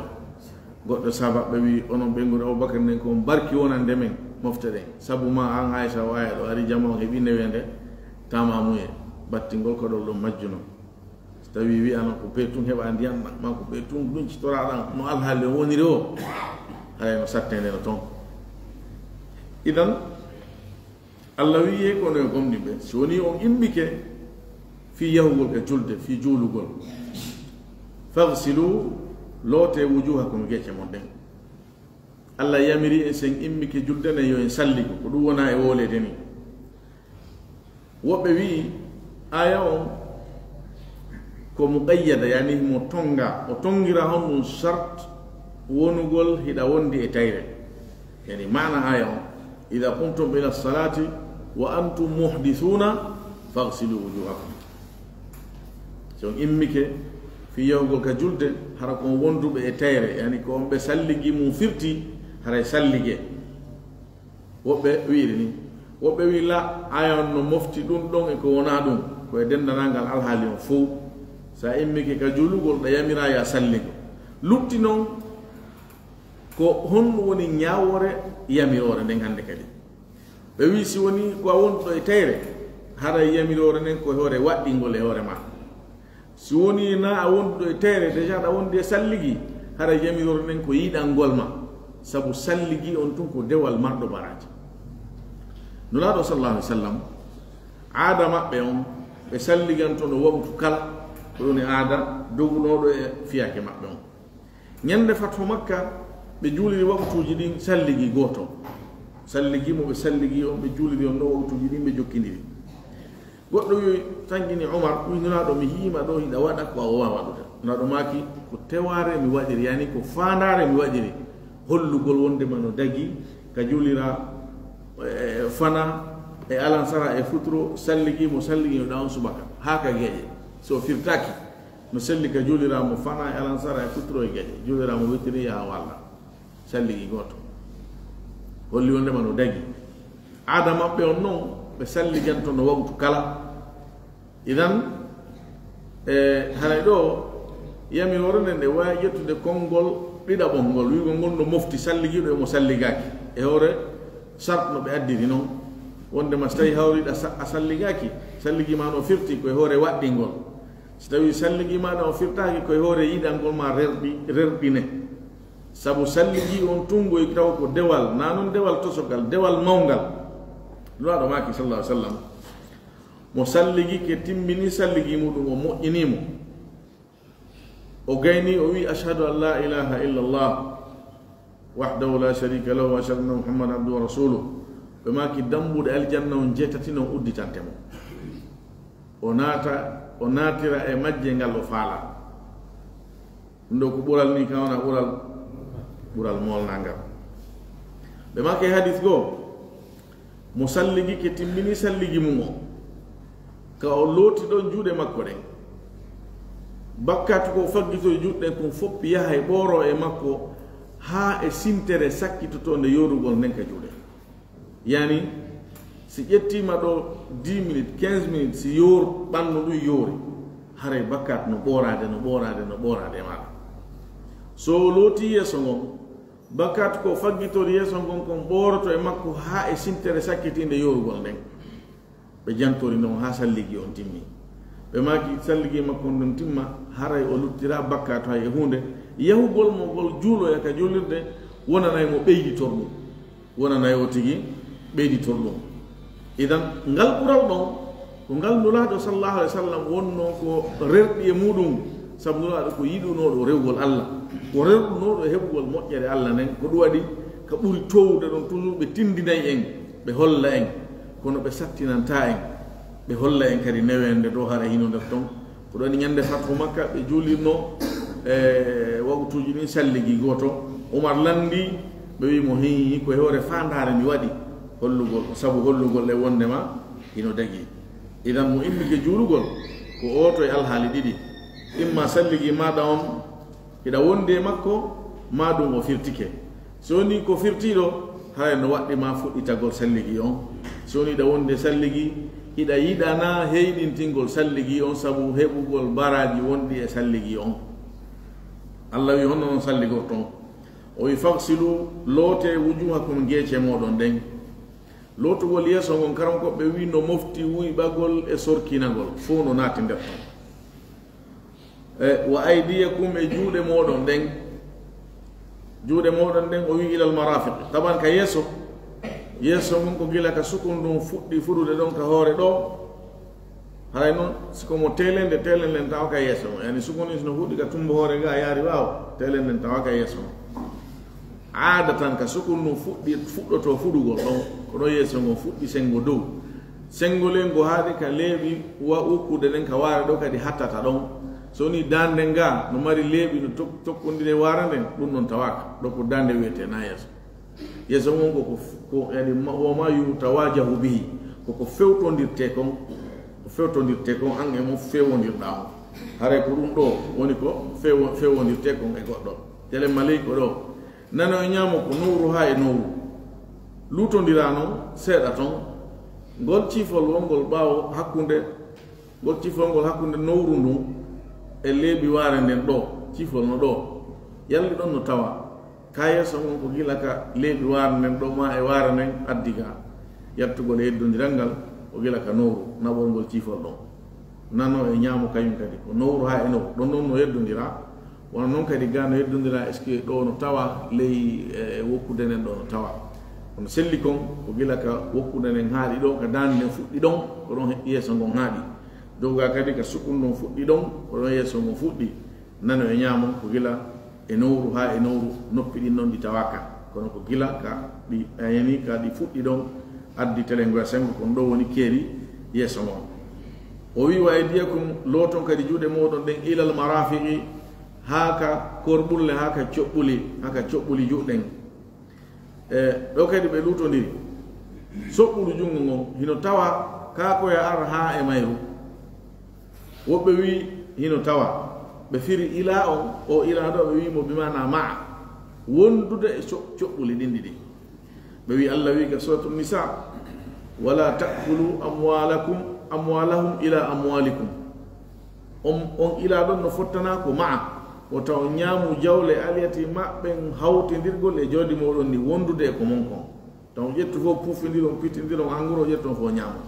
Goɗɗo sahabaɓe wi, onon ɓeynguure Abubakar nden ko on barki wonande men, mofte ɗen. Sabu ma an Aisha o aya ɗo, ari jama on heɓi neweende, tamamuye, battingol ko ɗon ɗon majjuno. So tawi wi'ano ko ɓe tun heɓa ndiyan ɗan, ma ko ɓe tun duncitoraɗan, no alhaali on woniri o, haray no sattende no ton. Idan, Allah wi'i, kono yo gomɗinɓe, si woni on immike fii yahugol ka julde, fii juulugol, fagsilu, loote, wujuhakum, gece mon ɗen. Allah yamiri en, si en immike julde nden, yo en salligo, ko ɗum wona e wooleede ni. Woɓɓe wi'i, aya on ko muqayyada, yani mo tonga, o tongira honɗum shart wonugol hiɗa wondi e tayre. Yani maana aya on, "Idha qumtum ila salati wa antum muhdithuna faghsilu wujuhakum." Si on immike fii yahugol ka julde, hara ko on wonduɓe e tayre, yani ko on ɓe salligi mum firti, haray sallige. Woɓɓe wi'iri ni. Woɓɓe wi'i la, aya on no mofti ɗum ɗon e ko wonaa ɗum, ko e denndanangal alhaali on fow. Sa immike ka juulugol, ɗa yamiraa ya salligo. Lutti non, ko honɗum woni ñaawoore yamiroore nden hannde kadi? Ɓe wi'i si woni ko a wonduɗo e tayre, haray yamiroore nden ko e hoore waɗɗingol e hoore ma. Si woni na a wonduɗo e tayre, déjà ɗa wondi e salligi, haray yamiroore nden ko yiɗangol ma. Sabu salligi on tun ko dewal marɗo baraaji. Nulaaɗo sallallahu alaihi wasallam, aada maɓɓe on, ɓe salligantono waqtu kala, ko ɗum woni aada dogunooɗo e fiyaake maɓɓe on. Ñande Fathu Makka, ɓe juuliri waqtuuji ɗin salligi gooto. Salligi mo ɓe salligi on, ɓe juuliri on ɗo waqtuuji ɗin, ɓe jokkindiri. Goɗɗo wi'i, tangini Umar, wi'i, "Nulaaɗo, mi yi'ima ɗo hiɗa waɗa ko a waawaa waɗude." Nulaaɗo maaki, "Ko tewaare mi waɗiri, yani ko faandaare mi waɗiri." Hollugol wondema no dagi, ka juulira, e, fana, e alansara, e futuro, salligi mo salligi no ɗa on subaka. Haa ka geeƴe. So firtaaki, no selli ka juulira mo fana, e alansara, e futuro, e geeƴe. Juulira mo witiri, yaha walla. Salligi gooto. Holli wondema no dagi. Aada maɓɓe on non, ɓe salliganto no waqtu kala. Idan, e, haray ɗo, yamiroore nden ɗe waawi ƴettude konngol ɗiɗaɓol ngol, wi'ugol ngol no mofti salligiiɗo e mo salligaaki. E hoore sart no ɓe addiri non. Wondema so tawi hawriɗa sa-, a salligaaki, salligi ma no firti ko e hoore waɗɗingol. So tawi salligi ma ɗan o firtaaki ko e hoore yiɗangol ma rerɗi-, rerɗine. Sabu salligi on tungoy taw ko dewal, na non dewal tosogal, dewal mawngal. Nulaaɗo maaki sallallahu alaihi wasallam, mo salligi ke timmini salligi muɗum, o moƴƴini mo. O gayni, o wi, "Ashhadu an la ilaha illallah, wahdahu la sharika lahu, wa ashhadu anna Muhammadan abduhu wa rasuluh." Ɓe maaki, "Dambuɗe aljanna on jeetati non udditante mo. O naata, o naatira e majje ngal o faala." Ɗum ɗo ko ɓural ni, ka wona ɓural, ɓural molnangal. Ɓe maaki e hadis goo, mo salligi ke timmini salligi mum o, ka o looti ɗon juuɗe makko ɗen, bakkaatu ko faggitoy juuɗe ɗen kon fof yaha e ɓooro e makko haa e sintere sakkitotoonde yoorugol nden ka juuɗe. Yani, si ƴettiima ɗo dix minutes, quinze minutes, si yoor-, ɓannu ɗum yoori, Haray bakkat no ɓooraade, no ɓooraade, no ɓooraade e maaɗa. So o looti yeeso ngon, bakkat ko faggitori yeeso ngon kon ɓooroto e makko haa e sintere sakkitiinde yoorugol nden. Ɓe jantori non haa salligi on timmi. Ɓe maaki salligi makko on timma, haray o luttira bakkat hay e huunde. Yahugol mo ngol juuloya ka juulirde wonanay mo ɓeyditor ɗum. Wonanay o tigi ɓeyditor ɗum. Idan, ngal ɓural ɗon, ko ngal Nulaaɗo sallallahu alaihi wasallam wonnoo ko rerɗi e muɗum, sabu Nulaaɗo ko yiɗunooɗo rewgol Allah, ko rerɗunooɗo e heɓugol moƴƴere Allah nden. Ko ɗum waɗi ka ɓuri toowude ɗon, toujours ɓe tindinay en, ɓe holla en, kono ɓe sattinantaa en, ɓe holla en kadi neweende ɗo hara hino nder ton. Ko ɗon e ñande Fathu Makka ɓe juulirno e waqtuuji ɗin salligi gooto. Umar lanndi ɓe, wi mo, hii, ko e hoore faandaare mi waɗi hollugol, sabu hollugol e wondema hino dagi. Idan mo immike juulugol ko ooto e alhaali ɗiɗi, imma salligi maaɗa on hiɗa wondi e makko, maa ɗum o firtike. Si wonii ko firtiiɗo, haray no waɗɗi ma fuɗɗitagol salligi on. Si wonii hiɗa wondi e salligi, hiɗa yiɗana heyɗintingol salligi on sabu heɓugol baraaji wonɗi e salligi on. Allah wi, honno non salligorton? O wi, "Fagsilu, loote, wujuhakum, geece mooɗon ɗen." Lootugol yeeso ngon, karamokooɓe wi no mofti wuyɓagol e sorkinagol, fow no naati nder ton. E, "wa aydiyakum", e juuɗe mooɗon ɗen. Juuɗe mooɗon ɗen, o wi, "ilal marafiq." Taban ka yeeso, yeeso ngon ko gila ka sukun ndun fuɗɗi fuɗude ɗon ka hoore ɗo. Haray non, si ko mo teelende, teelenden tawa ka yeeso mo. Yani sukun ndin si no fuɗɗi ka tumbo hoore ga yaari ɓaawo, teelenden tawa ka yeeso mo. Aadatan ka sukun ndun fuɗɗi, fuɗɗoto fuɗugol ɗon, ko ɗon yeeso ngon fuɗɗi sengo dow. Sengo lengo haade ka leeɓi wa ukkude ɗen ka waare ɗo kadi hattata ɗon. So ni daande nga no mari leeɓi no tok-, tokkondire waare nden, ɗum non tawaaka. Ɗo ko daande wiyete na yeeso. Yeeso ngon ko, ko, ko, yani, ma, wa ma yutawajahu bihi. Ko ko fewtondirte kon, ko fewtondirte kon an e mo fewondirɗa on. Haray ko ɗum ɗo woni ko fewo-, fewondirte kon e goɗɗo. Tele maley ko ɗo. Nano e ñaamo ko nowru haa e nowru. Luutondira non seeɗa ton. Ngol ciifol wongol ɓaawo hakkunde, ngol ciifol ngol hakkunde nowru ndun e leeɓi waare nden ɗo, ciifol no ɗo. Yalli ɗon no tawa. Ka yeeso ngon ko gila ka leeɓi waare nden ɗo, ma e waare nden addi ga. Yattugol e yeddondiral ngal, ko gila ka nowru, naɓol ngol ciifol ɗon. Nano e ñaamo kañum kadi, ko nowru haa e nowru. Ɗon non no yeddondira. Wano non kadi ga no yeddondira, est-ce que ɗo no tawa ley, e, wokkude nden ɗo no tawa. Kono selli kon, ko gila ka wokkude nden haaɗi ɗo, ka daande nden fuɗɗi ɗon, ko ɗon yeeso ngon haaɗi. Dow ga kadi ka sukun ɗon fuɗɗi ɗon, ko ɗon yeeso ngon fuɗɗi. Nano e ñaamo, ko gila e nowru haa e nowru, noppi ɗin non ɗi tawaaka. Kono ko gila ka ɗi ayani, ka ɗi fuɗɗi ɗon, addi telengo e sengo, kon ɗo woni keeri yeeso ngon. O wi, "Wa aydiyakum", looton kadi juuɗe mooɗon ɗen, "ilal marafiqi", haa ka korɓulle, haa ka coɓɓuli, haa ka coɓɓuli juuɗen. E, ɗo kadi ɓe luutondiri. Soɓɓudu junngo ngon, hino tawa kaa ko ya ar haa e mayru. Woɓɓe wi hino tawa. Ɓe firi ilaa on, o ilaa ɗo, ɓe wi mo bi maana ma'a. Wondude e co-, coɓɓuli ɗin ɗiɗi. Ɓe wi Allah wi ka Suratul Nisa, "Wala ta'kulu amwalakum, amwalahum ila amwalikum." On, on ilaa ɗon no fottana ko ma'a. Wota on ñaamu jawle aliyati maɓɓen hawtindirgol e jawdi mooɗon ndi wondude e ko mon kon. Taw ƴettu fof puufindiron, pittindiron, anguro ƴetton fof ñaamon.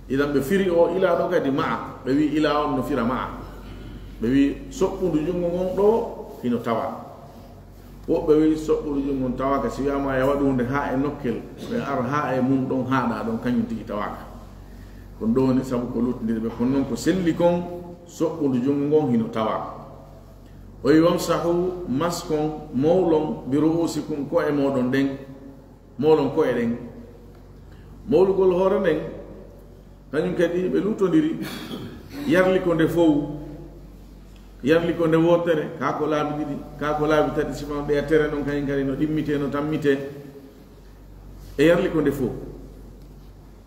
Idan ɓe firi o ilaa ɗo kadi ma'a. Ɓe wi ilaa on no fira ma'a. Ɓe wi soɓɓundu junngo ngon ɗo hino tawa. Woɓɓe wi soɓɓudu junngo ngon tawaaka, si wiyaama ya waɗu huunde haa e nokkel, ɓe ara haa e mum ɗon haaɗa ɗon, kañum tigi tawaaka. Kon ɗo woni sabu ko luttindiri ɓe. Kono non ko selli kon, soɓɓudu junngo ngon hino tawa. O wi, "Wamsahu", maskon, mowlon, "bi ru'usikum", ko'e mooɗon ɗen, mowlon ko'e ɗen. Mowlugol hoore nden, kañum kadi ɓe luttondiri, yarli ko nde fow, yarli ko nde wootere, kaa ko laabi ɗiɗi, kaa ko laabi tati, siman ɓeya tere non, kañum kadi no ɗimmitee, no tammitee. E yarli ko nde fow.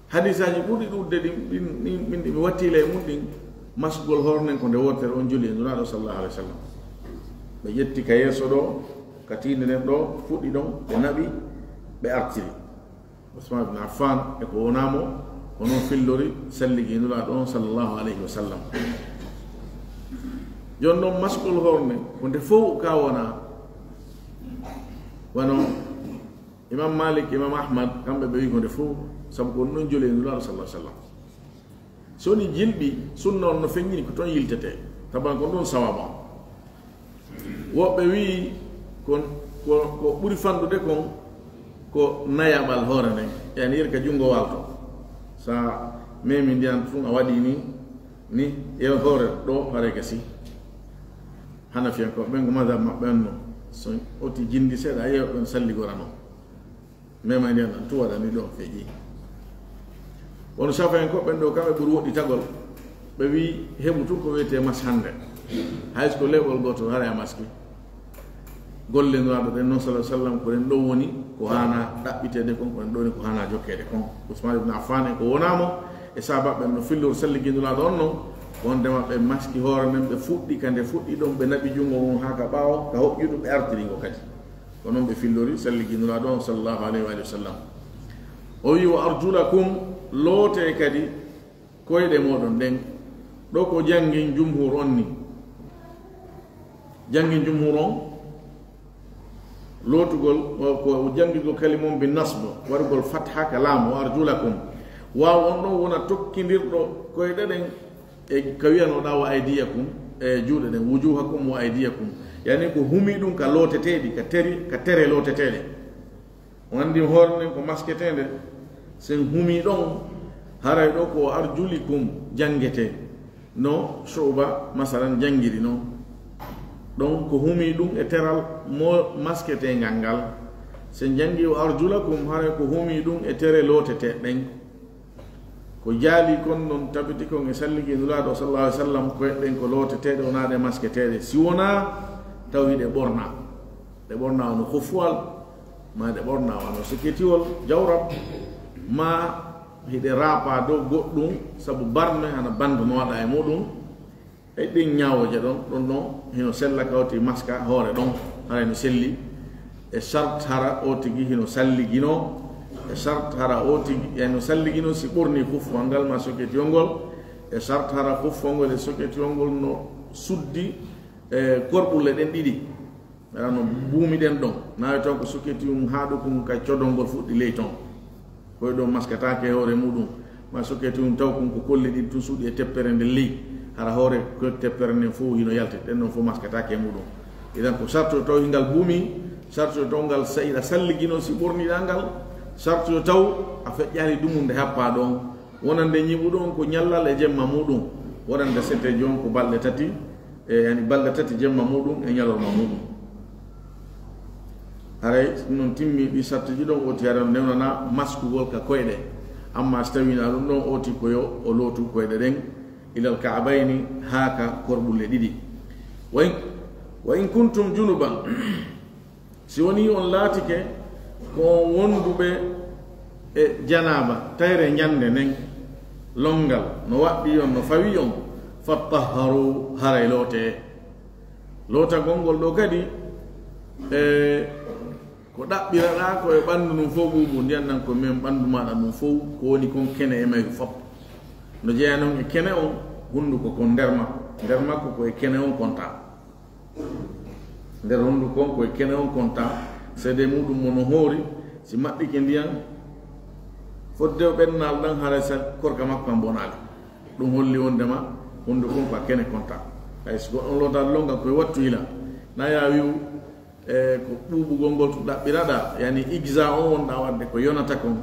Hadisaaji ɓurɗi ɗuuɗude ɗin, ɗin, ɗin, ɗin, ɗi mi wattiila e mun ɗin, masugol hoore nden ko nde wootere on joli e Nulaaɗo sallallahu alaihi wasallam. Ɓe ƴetti ka yeeso ɗo, ka tiinde nden ɗo, fuɗɗi ɗon, ɓe naɓi, ɓe artiri. Usman ibn Affan e ko wonaa mo, O noon fillori salligi Nulaaɗo on, sallallahu alayhi wa sallam. Jooni noon, maskol hoore nden, ko nde fow ka wona, wano Imam Malik, Imam Ahmad, kamɓe ɓe wi ko nde fow, sabu ko ɗum ɗon joli e Nulaaɗo, sallallahu alayhi wa sallam. So woni jilɓi sunna on no feññini ko toon yiltetee, taban ko ɗum sawaaba on. Woɓɓe wi ko, ko, ko ɓuri fanɗude kon ko nayaɓal hoore nden, yani iri ka junngo waalto. Sa memi ndiyan tun a waɗi ni, ni, e hoore ɗo, haray gasi. Hanafiyankooɓe ɓen ko madhab maɓɓe on no. So oti jindi seeɗa, a yeewa ɓen salligorano. Mema ndiyan ɗan, tu waɗani ɗo feƴi. Kono Shafi'en ko ɓen ɗo, kamɓe ɓuri woɗɗitagol. Ɓe wi heɓu tun ko wiyetee mas hannde. Hay so ko leɓol gootol, haray a maski. Golle Nulaaɗo ɗen noon, sallallahu alayhi wa sallam, ko ɗen ɗon woni ko haana ɗaɓɓiteede kon, ko ɗen ɗon woni ko haana jokkeede kon. Usmaan ibn Affaan en ko wonaa mo e sahaabaaɓe ɓen no fillori salligi Nulaaɗo on non, wondema ɓe maski hoore nden, ɓe fuɗɗi ka nde fuɗɗi ɗon, ɓe naɓi junngo mum haa ka ɓaawo, ka hoƴƴudu ɓe artiri ngo kadi. Ko non ɓe fillori salligi Nulaaɗo on, sallallahu alayhi wa sallam. O wi, "Wa arjulakum," lootee kadi koyɗe mooɗon ɗen. Ɗo ko janngin jumhur on ni. Janngin jumhur on, lootugol, ko janngigol kalima on bi nasb, waɗugol fatha ka laam, "Wa arjulakum." Waaw on ɗon wona tokkindirɗo koyɗe ɗen e ka wiyanoɗaa "wa aydiyakum", e juuɗe ɗen, "wujuhakum wa aydiyakum." Yani ko humi ɗum ka looteteeɗi, ka teri, ka tere looteteeɗe. On anndi hoore nden ko masketeende, sen humi ɗon, haray ɗo ko "arjulikum" janngetee. No Shu'ba, masalan, janngiri non. Ɗon ko humi ɗum e teral mo masketeengal ngal. Sen janngi "wa arjulakum", haray ko humi ɗum e tere looteteeɗe ɗen. Ko jaali kon non tabiti kon e salligi Nulaaɗo, sallallahu alayhi wa sallam, koyɗe ɗen ko looteteeɗe, wonaa ɗe masketeeɗe. Si wonaa taw hiɗe ɓorna. Ɗe ɓorna wano khuffuwal, ma ɗe ɓorna wano soketiwol, jawrab, ma hiɗe raapa dow goɗɗum, sabu barme hana bandu no waɗa e muɗum. E ɗin ñaawooje ɗon, ɗon ɗon hino sella ka oti maska hoore ɗon, hara hino selli. E sart hara o tigi hino salligino, e sart hara o tigi hino salligino si ɓorni khuffuwal ngal ma soketiyol ngol, e sart hara khuffuwal ngol e soketiyol ngol no suddi, e, korɓulle ɗen ɗiɗi. Aɗa no buumi ɗen ɗon, na taw ko soketi um haaɗo kun ka codol ngol fuɗɗi ley ton. Koy ɗo maskataake e hoore muɗum. Ma soketi um taw kun ko kolle ɗiɗi tun suuɗi e teppere nden ley. Hara hoore ko teppere nden fof hino yalti, ɗen ɗon fof maskataake e muɗum. Idan ko sarto taw hingal buumi, sarto taw ngal sa-, iɗa salligino si ɓorniɗa ngal, sarto taw a feƴƴaali ɗum nde happaa ɗon. Wonande ñiɓuɗo on ko ñallal e jemma muɗum. Wonande settejo on ko balɗe tati, e, yani balɗe tati jemma muɗum e ñalorma muɗum. Haray ɗum noon timmi ɗi sartuji ɗon, oti haray on newnana maskugol ka koyɗe. Amma si tawii na ɗum ɗon, oti ko yo o lootu koyɗe ɗen ilal ka'abayni, haa ka korɓulle ɗiɗi. Wa in, wa in kuntum junuban, si wonii on laatike ko on wonduɓe e janaaba, tayre ñande nden, lonngal no waɗɗii on, no fawii on, fattahharu, haray lootee. Lootagol ngol ɗoo kadi, e, ko ɗaɓɓiraɗaa ko e ɓanndu ndun fof ɓuuɓu, ndiyan nan ko men ɓanndu maaɗa ndun fof, ko woni kon kene e mayru fof. No jeyaa non e kene on, hunnduko kon nder ma-, nder makko ko e kene on kontaa. Nder hunnduko on ko e kene on kontaa, seede muɗum mo no hoori, si maɓɓike ndiyan, fodde o ɓennal ɗan haray sa korka makko an bonaali. Ɗum holli wondema hunnduko on ko a kene kontaa. Hay so goɗɗo on lootaade lonngal ko e wattu yila. Na yaa wi'u, e, ko ɓuuɓugol ngol tun ɗaɓɓiraɗaa, yani ijza on wonɗaa waɗde ko yonata kon.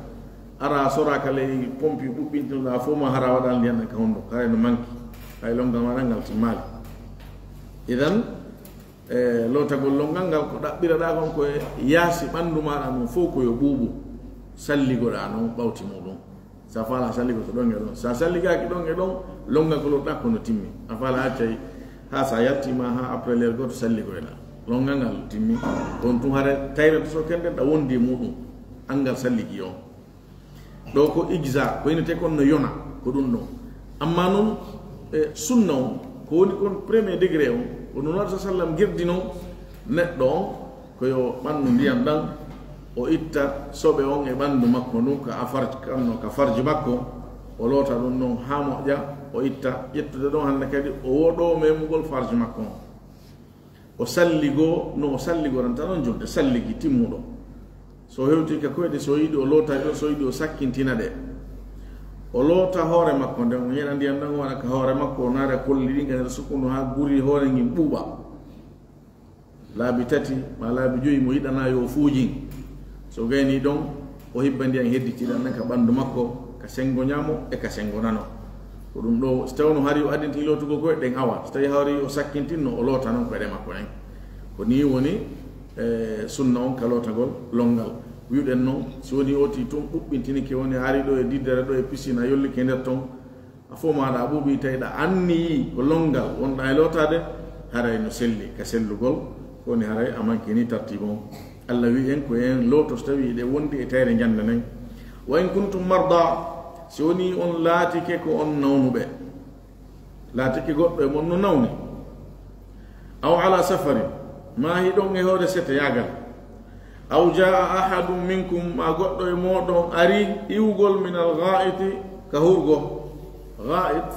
Ara a soraaka ley pompi ɓuɓɓintinoɗaa fof ma hara waɗal ndiyan ɗan ka hunnduko, haray no manki. Hay lonngal maaɗa ngal timmaali. Idan, e, lootagol lonngal ngal ko ɗaɓɓiraɗaa kon ko e yaasi ɓanndu maaɗa ndun fof ko yo ɓuuɓu. Salligoɗaa non ɓawti muɗum. Sa faala salligo to ɗon e ɗon. Sa salligaaki ɗon e ɗon, lonngal ko lootaɗaa ko no timmi. A faala accay haa sa yaltiima haa après l'heure gooto salligoyɗaa. Lonngal ngal timmi. On tun hare tayre to so kenden ɗa wondi e muɗum. Anngal salligi on. Ɗo ko ijza, ko inete kon no yona, ko ɗum ɗon. Amma non, e, sunna on, ko woni kon premier degré on, ko Nulaaɗo sa sallam girdi non neɗɗo on, ko yo ɓanndu ndiyan ɗan, o itta soɓe on e ɓanndu makko ndun, ka a farj-, kanno ka farji makko, O loota ɗum ɗon haa moƴƴa, o itta, ƴettude ɗon hannde kadi o woɗoo memugol farji makko on. O salligoo, no o salligoranta ɗon julde, salligi timmuɗo. So hewti ka koyɗe, so yiɗi o loota ɗon, so yiɗi o sakkintina ɗe. O loota hoore makko nden, o ñeɗa ndiyan ɗan, o waɗa ka hoore makko, o naara kolli ɗin ka nder sukkundu haa guri hoore ngin ɓuuɓa. Laabi tati, maa laabi joyi, mo yiɗanaa yo o fuujin. So gayni ɗon, o hibba ndiyan hedditiɗan ɗan ka ɓandu makko, ka sengo ñaamo e ka sengo nano. Ko ɗum ɗo, so tawno hari o adinti lootugol koyɗe ɗen, awa. So tawi hari o sakkintinno, o loota non koyɗe makko ɗen. Ko nii woni, e, sunna on ka lootagol longal. Wi'uɗen non, si woni oti tun ɓuɓɓintinike, woni hari ɗo e diddere ɗo e piscine, a yollike nder ton, a fof maaɗa a ɓuuɓi, tawi ɗa anniyii ko longal wonɗa e lootaade, haray no selli ka sellugol, ko woni haray a mankini tartiibu on. Allah wi'i en ko en looto so tawi eɗen wondi e tayre njande nden. Wa in kuntum marda, si woni on laatike ko on nawnuɓe, laatike goɗɗo e mon no nawni, aw ala safarin, maa hiɗon e hoore seteyaagal, aw jaa ahadun minkum, maa goɗɗo e mooɗon ari iwugol min al ghaa'iti, ka hurgo. Ghaa'it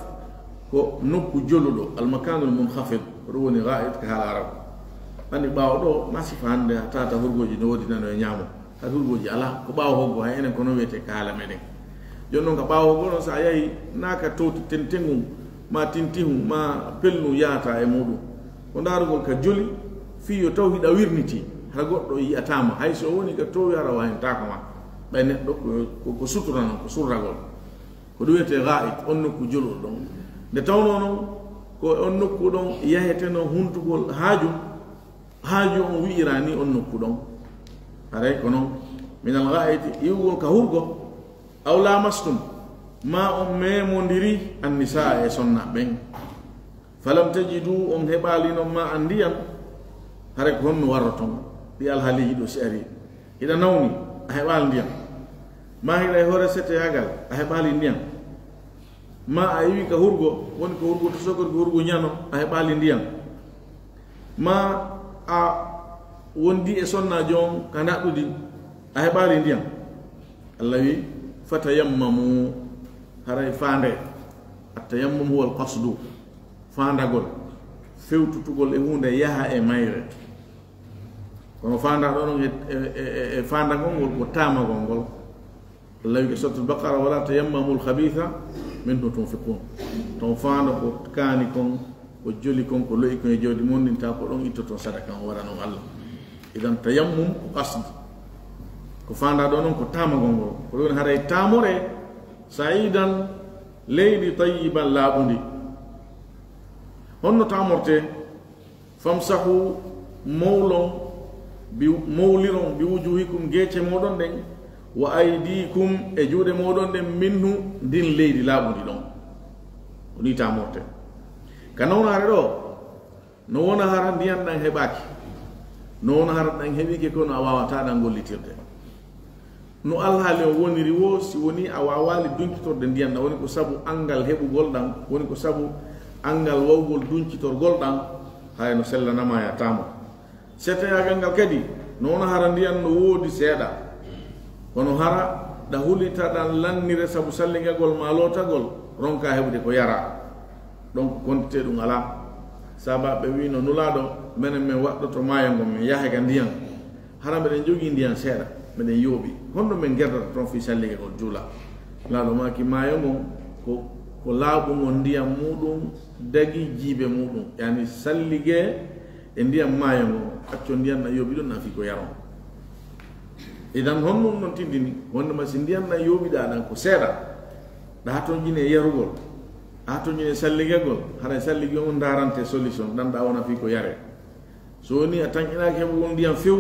ko nokku joluɗo, al makanul munkhafid, ko ɗum woni ghaa'it ka haala arabu. Anndi ɓaawo ɗo, ma sifa hannde a tawata hurgooji no woodi nano e ñaamo. Hay hurgooji alaa, ko ɓaawo hoggo, hay enen ko non wiyetee ka haala meɗen. Jooni non ka ɓaawo hoggo non, so a yahi, naa ka towti tentengun, ma tintihun, ma pellun yahata e muɗum. Ko ndaarugol ka joli, fii yo taw hiɗa wirnitii, hara goɗɗo yi'ataa ma. Hay so o woni ka towi, hara o wahintaako ma. Ɓay neɗɗo ko, ko, ko sutura non, ko surragol. Ko ɗum wiyetee ghaa'it, on nokku joluɗo ɗon. Nde tawnoo non, ko on nokku ɗon yaheteno huntugol haaju, haaju on wi'ira ni on nokku ɗon. Haray ko non, min al ghaa'iti, iwugol ka hurgo, aw lamastum, ma on memondiri, an nisaa, e sonna ɓen. Falam tajidu, on heɓaali non ma an ndiyan, haray ko honno warroton ɗi alhaaliiji ɗo si ari? Hiɗa nawni, a heɓaali ndiyan. Ma hiɗa e hoore seteyaagal, a heɓaali ndiyan. Ma a iwi ka hurgo, woni ko hurgo to sokori, ko hurgo ñano, a heɓaali ndiyan. Ma a wondi e sonnaajo on ka ndaɗɗudi, a heɓaali ndiyan. Allah wi, fatayammamu, haray faande. At-tayammum huwa al-qasdu. Faandagol, fewtutugol e huunde yaha e mayre. Kono faandaa ɗo non e, e, e, e faandagol ngol ko taamagol ngol. Allah wi e Suratul Baqara, "Wala tayammamul khabitha minhu tunfiqun." Ton faanda ko kaani kon, ko joli kon, ko lo'i kon e jawdi mon ndin, tawa ko ɗon ittoton sadaka on waɗanon Allah. Idan tayammum ko qasd. Ko faandaa ɗo non ko taamagol ngol. Ko ɗum haray taamore sa'idan, leydi tayyiban, laaɓundi. Honno taamorte? "Famsahu, mowlon, bi, mowliron, bi wujuhikum, geece mooɗon ɗen, wa aydikum, e juuɗe mooɗon ɗen, minhu, ndin leydi laaɓundi ɗon." Ko ni taamorte. Ka nawnaare ɗo, no wona hara ndiyan ɗan heɓaaki. No wona hara ɗan heɓike, kono a waawataa ɗan gollitirde. No alhaali on woniri woo, si woni a waawaali dunkitorde ndiyan ɗan, woni ko sabu anngal heɓugol ɗan, woni ko sabu anngal wawgol dunkitorgol ɗan, hay no sellanama ya taamo. Seteyaagal ngal kadi, no wona hara ndiyan no woodi seeɗa, kono hara ɗa hulita ɗan lannire sabu salligagol maa lootagol, ronka heɓude ko yara. Ɗon ko kontite ɗum alaa. Saabaaɓe wiino, Nulaaɗo, menen men waɗɗoto maayo ngon, men yaha ga ndiyan. Hara meɗen jogii ndiyan seeɗa, meɗen yooɓi. Honno men gerdata ton fii sallige ngol juula? Laaɗo maaki, maayo ngon ko, ko laaɓungol ndiyan muuɗum, dagi jiibe muuɗum. Yani sallige e ndiyan maayo ngon, accon ndiyan na yooɓi ɗon, na fii ko yaron. Idan honno ɗum non tindini? Wonde ma si ndiyan na yooɓiɗaa ɗan ko seeɗa, ɗa hatonjini e yarugol, a hatonjini e salligegol, haray sallige on ndaarante solution, ɗan ɗa wona fii ko yare. So woni a tanƴinaaki heɓugol ndiyan few,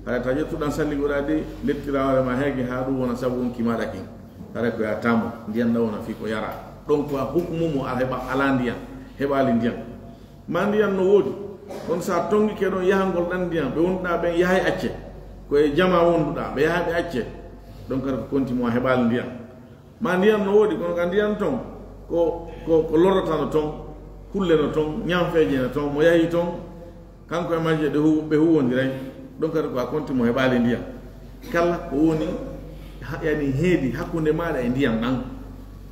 haray ta ƴettuɗan salligoɗaa de, lettiraa hoore ma heege haa ɗum wona sabu on kimaɗa kin. Haray ko ya tamo, ndiyan ɗan wona fii ko yara. Ɗon ko a hukmu mo a heɓa alaa ndiyan, heɓaali ndiyan. Ma ndiyan no woodi, kono sa tongike ɗon yahangol ɗan ndiyan, ɓe wonɗaa ɓen yahay acce. Ko e jama wonduɗaa, ɓe yahay ɓe acce. Ɗon kadi ko konti mo a heɓaali ndiyan. Ma ndiyan no woodi, kono ka ndiyan ton, ko, ko, ko lorrata no ton, kulle no ton, ñamfeeje no ton, mo yahi ton, kanko e majje ɗe hu-, ɓe huwondiray, ɗon kadi ko a konti mo heɓaali ndiyan. Kala ko woni ha-, yani heedi hakkunde maaɗa e ndiyan ɗan.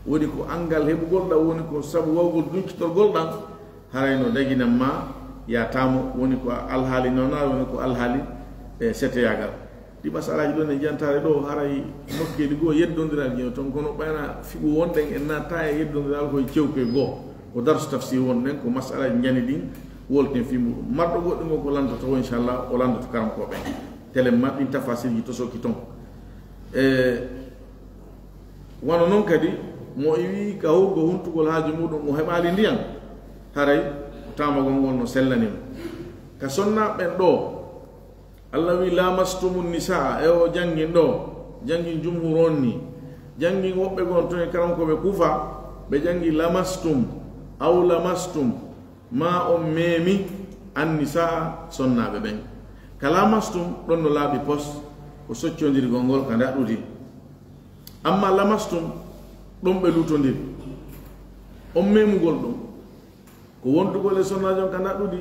Woni ko anngal heɓugol ɗam, woni ko sabu wawgol duñcitorgol ɗam, haray no daginan ma yataamo, woni ko alhaali nawnaare, woni ko alhaali e seteyaagal. Ɗi masalaaji ɗon e jantaare ɗo, haray nokkeeli goo yeddondiral ñoo ton, kono ɓayna fiɓu wonɗen en natta e yeddondiral koye cewkoye goo. Ko darsu tafsir wonɗen, ko masalaaji ñani ɗin, wolten fii muɗum. Marɗo goɗɗum o ko landoto o, inchallah, o landoto karamkooɓe. Telen ma ɗin tafasirji tosoki ton. E, Wano non kadi, mo iwi ka hurgo huntugol haaju muɗum, o heɓaali ndiyan, haray taamagol ngol no sellani mo. Ka sonnaaɓe ɓen ɗoo, Allah wi, "Lamastumun nisaa", e o janngin ɗoo, janngin jumhur on ni, janngin woɓɓe goo ton e karamkooɓe Kufa, ɓe janngi "lamastum", aw "lamastum", ma on meemi, "an nisaa", sonnaaɓe ɓen. Ka "lamastum", ɗon no laaɓi pos, ko soccondirgol ngol ka ndaɗɗudi. Amma "lamastum", ɗon ɓe lutondiri. On meemugol ɗum, ko wontugol e sonnaajo on ka ndaɗɗudi,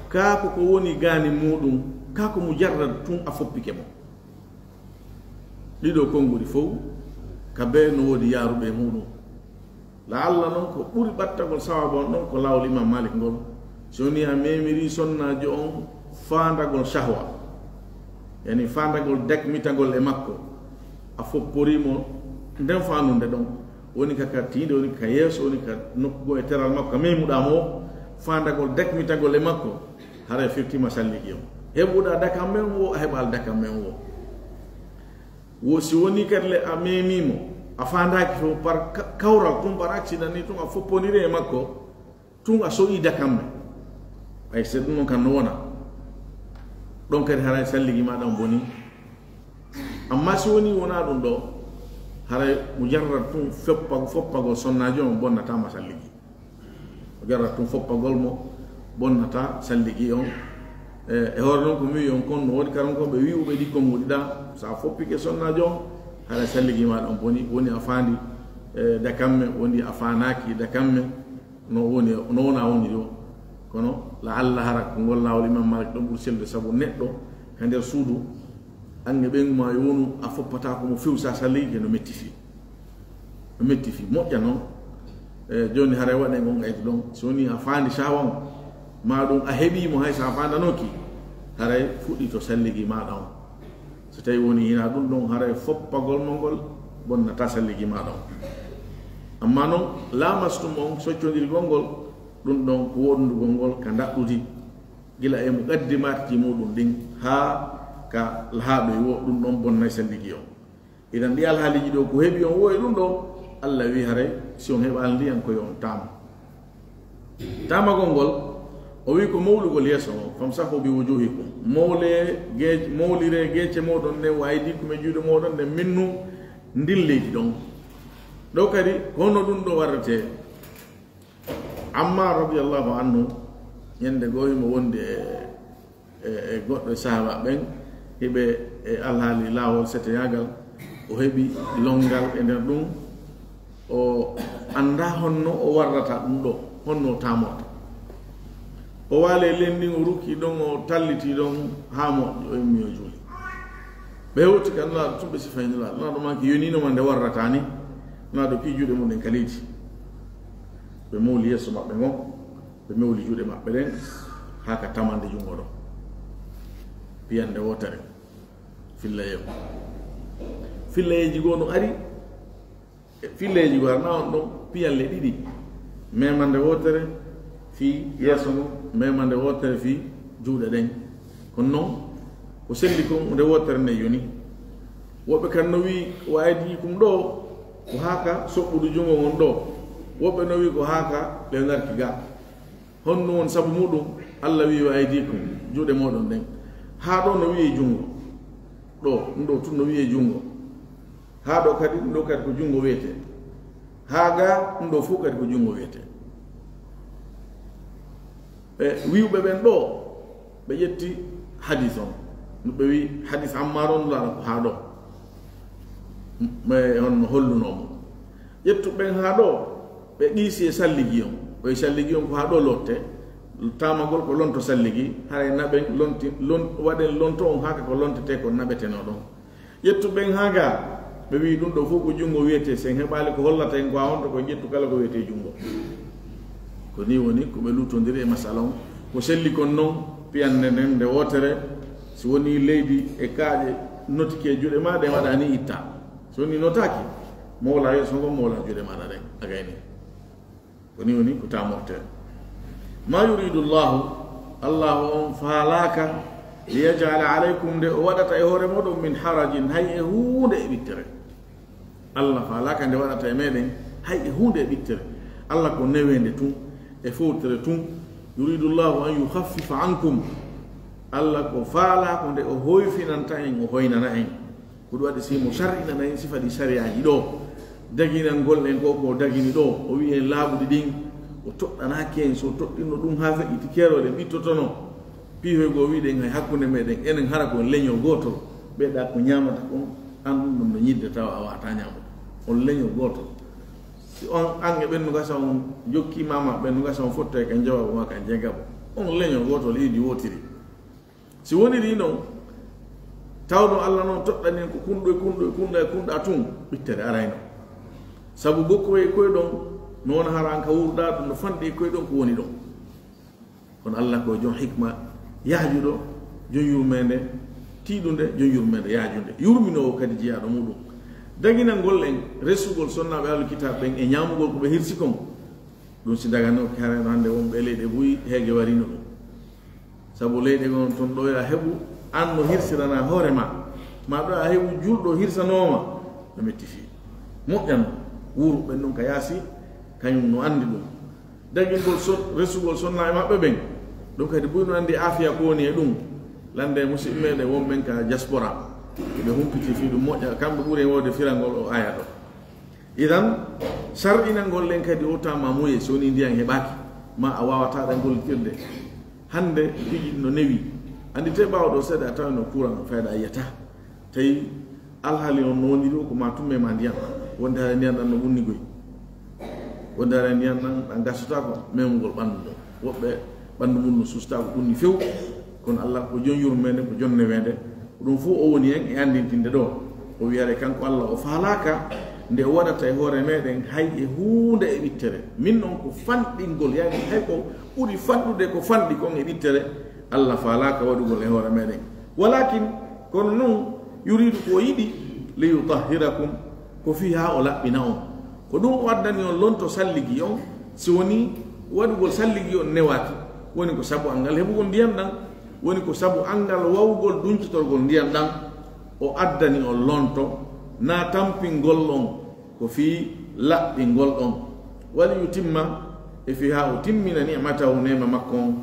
kaa ko ko woni gaani muuɗum, kaa ko mujarrad tun a foppike mo. Ɗiɗo konnguɗi fow, ka bee no woodi yaaruɓe e muuɗum. La'alla non ko ɓuri ɓattagol sawabu on ɗon ko laawol Imam Malik ngol. Si woni a meemiri sonnaajo on faandagol shahwa, yani faandagol dakmitagol e makko, a foppori mo nden faandunde ɗon, woni ka ka tiinde, woni ka yeeso, woni ka nokku goo e teral makko, ka meemuɗaa mo, faandagol dakmitagol e makko, haray firtiima salligi on. Heɓuɗaa dakamme on wo, a heɓaali dakamme on wo. Wo, si woni kadi le a meemii mo, a faandaaki fow par ka-, kawral tun, par accident ni tun a foppondiri e makko, tun a soƴii dakamme. Ay, si ɗum non kan no wona. Ɗon kadi haray salligi maaɗa on bonii. Amma si woni wonaa ɗum ɗoo, haray mujarrad tun foppa-, foppagol sonnaajo on bonnataa ma salligi. O jarrat tun foppagol mo, bonnataa salligi on. E, e hoore non ko mi wi'i on kon, no woodi karamkooɓe wi'uɓe ɗi konnguɗi ɗaa, si a foppike sonnaajo on, haray salligi maaɗa on bonii, woni a faandi, e, dakamme, woni a faandaaki dakamme, no woni, no wona woni ɗo. Kono la'alla hara ko ngol laawol Imam Malik ɗon ɓuri sellude, sabu neɗɗo ka nder suudu, an e ɓeyngu maa yo wonu a foppataako mo few si a salligi, no metti fii. No metti fii. Moƴƴa non. E, jooni haray waɗen on aydi ɗon. Si woni a faandi shahwa on, maa ɗum a heɓii mo hay si a faandanooki, haray fuɗɗito salligi maaɗa on. So tawi woni hinaa ɗum ɗon, haray foppagol mo ngol bonnataa salligi maaɗa on. Amma non, lamastum on, soccondirgol ngol, ɗum ɗon ko wondugol ngol ka ndaɗɗudi, gila e muqaddimaatji muɗum ɗin haa ka lahaaɗoy wo, ɗum ɗon bonnay salligi on. Idan ɗi alhaaliiji ɗoo ko heɓi on wo e ɗum ɗoo, Allah wi haray si on heɓaali ndiyan ko yo on taam. Taamagol ngol, o wi ko mowlugol yeeso on, "Famsahu bi wujuhikum." Mowle geec-, mowlire geece mooɗon ɗen, wa aydikum e juuɗe mooɗon ɗen, minnu ndin leydi ɗon. Ɗo kadi, ko hono ɗum ɗo warretee. Ammar radiyallahu anhu, ñande goo himo wondi e, e, e goɗɗo e sahaaba ɓen, hiɓe e alhaali laawol seteyaagal, o heɓi lonngal e nder ɗum, o anndaa honno o warrata ɗum ɗo, honno o taamorta. O waali e leydi ndin, o rukki ɗon, o talliti ɗon haa moƴƴi, o immi o juuli. Ɓe hewti ka Nulaaɗo tun, ɓe sifay Nulaaɗo. Nulaaɗo maaki yoniino ma nde warrata ni. Nulaaɗo pii juuɗe mum ɗen ka leydi. Ɓe mowli yeeso maɓɓe ngon, ɓe mowli juuɗe maɓɓe ɗen, haa ka tamande junngo ɗon. Piyannde wootere, fillayeeku. Fillayeeji goo no ari, e fillayeeji goo arana on ɗon, piyalle ɗiɗi. Memande wootere fii yeeso ngon, memande wootere fii juuɗe ɗen. Kono non, ko selli kon, nde wootere nde yoni. Woɓɓe kan no wi'i, "Wa aydikum" ɗo, ko haa ka soɓɓudu junngo ngon ɗo. Woɓɓe no wi'i, "Ko haa ka ɗe ngarki ga." Honno woni sabu muɗum? Allah wi'i, "Wa aydikum", juuɗe mooɗon ɗen. Haa ɗo no wi'ee junngo. Ɗo, ɗum ɗo tun no wi'ee junngo. Haa ɗo kadi, ɗum ɗo kadi ko junngo wiyetee. Haa ga, ɗum ɗo fof kadi ko junngo wiyetee. E wi'uɓe ɓen ɗo, ɓe ƴetti hadis on. No ɓe wi'i, hadis Ammar on, Nulaaɗo ko haa ɗo. Ɓe honno hollunoo mo. Ƴettu ɓen haa ɗo, ɓe qiisi e salligi on. Ɓe salligi on ko haa ɗo lotte. Taamagol ko lonto salligi, haray naɓen lonti, lon-, waɗen lonto on haa ka ko lontetee ko naɓetenoo ɗon. Ƴettu ɓen haa ga, Ɓe wii ɗum ɗo fof ko junngo wiyetee, so en heɓaali ko hollata en ko haa honto ko ƴettu kala ko wiyetee junngo. Ko nii woni ko ɓe luttondiri e masala on. Ko selli kon noon, piyannde nden nde wootere, so wonii leydi e kaaƴe notike juuɗe maa ɗen, waɗa nii itta. So wonii notaaki, mowla yeeso ngon, mowla juuɗe maaɗa ɗen, a gayni. Ko nii woni ko tamorte. Ma yuridu Allahu, Allahu on faalaaka, li yaj'ala alaykum, nde o waɗata e hoore mooɗon, min harajin, hay e huunde e ɓittere. Allah faalaaka nde waɗata e meɗen hay e huunde e ɓittere. Allah ko neweende tun, e fowtere tun. Yuridu Allahu an yukhaffifa ankum. Allah ko faalaa ko nde o hoyfinanta en, o hoynana en. Ko ɗum waɗi si mo sar'inana en sifa ɗi sariyaaji ɗo. Daginangol en ko ko dagini ɗo, o wi'i en laaɓuɗi ɗin, o toɗɗanaaki en, so toɗɗinno ɗum haa feƴƴiti keerol en ɓittotono. Piihoy goo wi'ɗen hay hakkunde meɗen, enen hara ko leñol gootol, ɓeyɗa ko ñaamata kon, an ɗum ɗum no ñidde tawa a wata ñaamude. On leñol gootol. Si on an e ɓennu gasa on jokki mama, ɓennu gasa on fottoy ka njawa ma ka jeegabo. On leñol gootol iidi wootiri. Si woniri noon, tawno Allah noon toɗɗani en ko kunɗo e kunɗo e kunɗo e kunɗa tun, ɓittere arayno. Sabu bokkoye koye ɗon, noon hara an ka wurɗa ɗum no fanɗi e koye ɗon ko woni ɗon. Kono Allah ko jon hikma yaajuɗo, jon yurmeende tiiɗunde, jon yurmeende yaajunde, yurminoowo kadi jiyaaɗo muɗum. Daginangol en resugol sonnaaɓe Ahlul Kitaab ɓen e ñaamugol ko ɓe hirsi kon, ɗum si daganooki hara hannde wonɓe e leyɗe buy heege warino ɗum. Sabu leyɗe gon ton ɗo yo a heɓu an no hirsirana hoore ma, ma ɗo a heɓu julɗo hirsanooma, no metti fii. Moƴƴano wuuru ɓen ɗum ka yaasi, kañum no anndi ɗum. Dagingol son-, resugol sonna e maɓɓe ɓen. Ɗum kadi buy no anndi aafiya ko woni e ɗum. Lande e musidɓe meɗen wonɓen ka diaspora. Ɓe humpiti fii ɗum moƴƴa, kamɓe ɓuri en wowde firangol o aya ɗo. Idan, sarɗinangol ɗen kadi o tama muye, so woni ndiyan heɓaaki, ma a wawata ɗan gollitirde. Hande piiji ɗin no newi. Anndi te ɓaawo ɗo seeɗa a tawano courant fayda a yiyata. Tawi alhaali on no woniri o ko ma tumme ma ndiyan ɗan. Wonde hara ndiyan ɗan no ɓunni goy. Wonde hara ndiyan ɗan, ɗan gasata ko memugol ɓandu mum. Woɓɓe ɓandu mum no susta ko ɓunni few. Kono Allah ko jon yurmeende, ko jon neweende. Ko ɗum fof o woni en e anndintinde ɗo. O wiyare kanko Allah o faalaaka nde o waɗata e hoore meɗen hay e huunde e ɓittere. Min noon ko fanɗingol, yani hay ko ɓuri fanɗude ko fanɗi kon e ɓittere, Allah faalaaka waɗugol e hoore meɗen. Walakin, kono noon, yuridu ko o yiɗi, li yutahhirakum, ko fii haa o laɓɓina on. Ko ɗum o addani on lonto salligi on, si woni waɗugol salligi on newaaki, woni ko sabu anngal heɓugol ndiyan ɗan, woni ko sabu anngal wawugol duncutorgol ndiyan ɗan, o addani on lonto, naa tampingol on, ko fii laɓɓingol on. Wali yutimma, e fii haa o timmina ni'matahu neema makko on,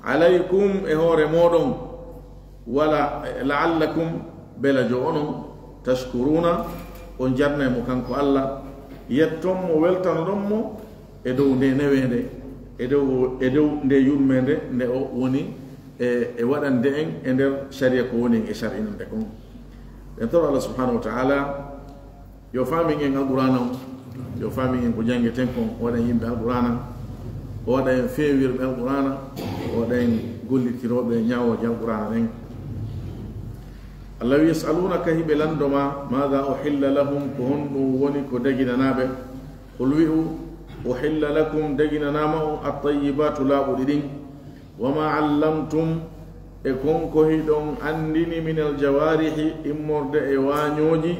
alaykum e hoore mooɗon, wala la'allakum, bela jo onon, tashkuruna, on jarnay mo kanko Allah, yetton mo, weltanoɗon mo e dow nde neweende, e dow, e dow nde yurmeende nde o woni e, e waɗande en e nder sariya ko woni en e sar'inande kon. En toro Allah subhanahu wa ta'ala yo faamin en Alqur'aana on, yo faamin en ko janngeten kon, o waɗa en yimɓe Alqur'aana, o waɗa en feewirɓe Alqur'aana, o waɗa en gollitirooɓe ñaawooje Alqur'aana ɗen. Allah wi, "Yas'alunaka, hiɓe lanndo ma, maada uhilla lahum, ko honɗum woni ko daginanaaɓe? Qul wi'u, uhilla lakum, daginanaama on, at-tayyibatu, laaɓuɗi ɗin, wa ma allamtum, e kon ko hiɗon anndini, min al-jawaarihi, immorde e waañooji,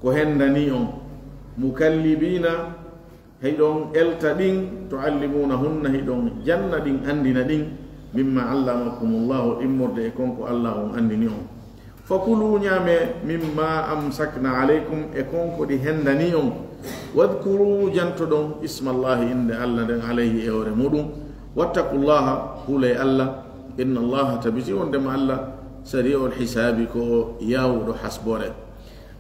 ko hendani on, mukallibiina, hiɗon elta ɗin, tuallimuunahunna, hiɗon janna ɗin, anndina ɗin, mimma allamakumullahu, immorde e kon ko Allah on anndini on. Fakulu, ñaame, mimma amsakna alaykum, e kon ko ɗi hendani on. Wadkuru, jantoɗon, ismallahi, innde Allah nden, alayhi, e hoore muɗum. Wattaqullaha, hulee Allah. Innallaha, tabiti wondema Allah, sari'ul hisaabi, ko o yaawuɗo hasbore.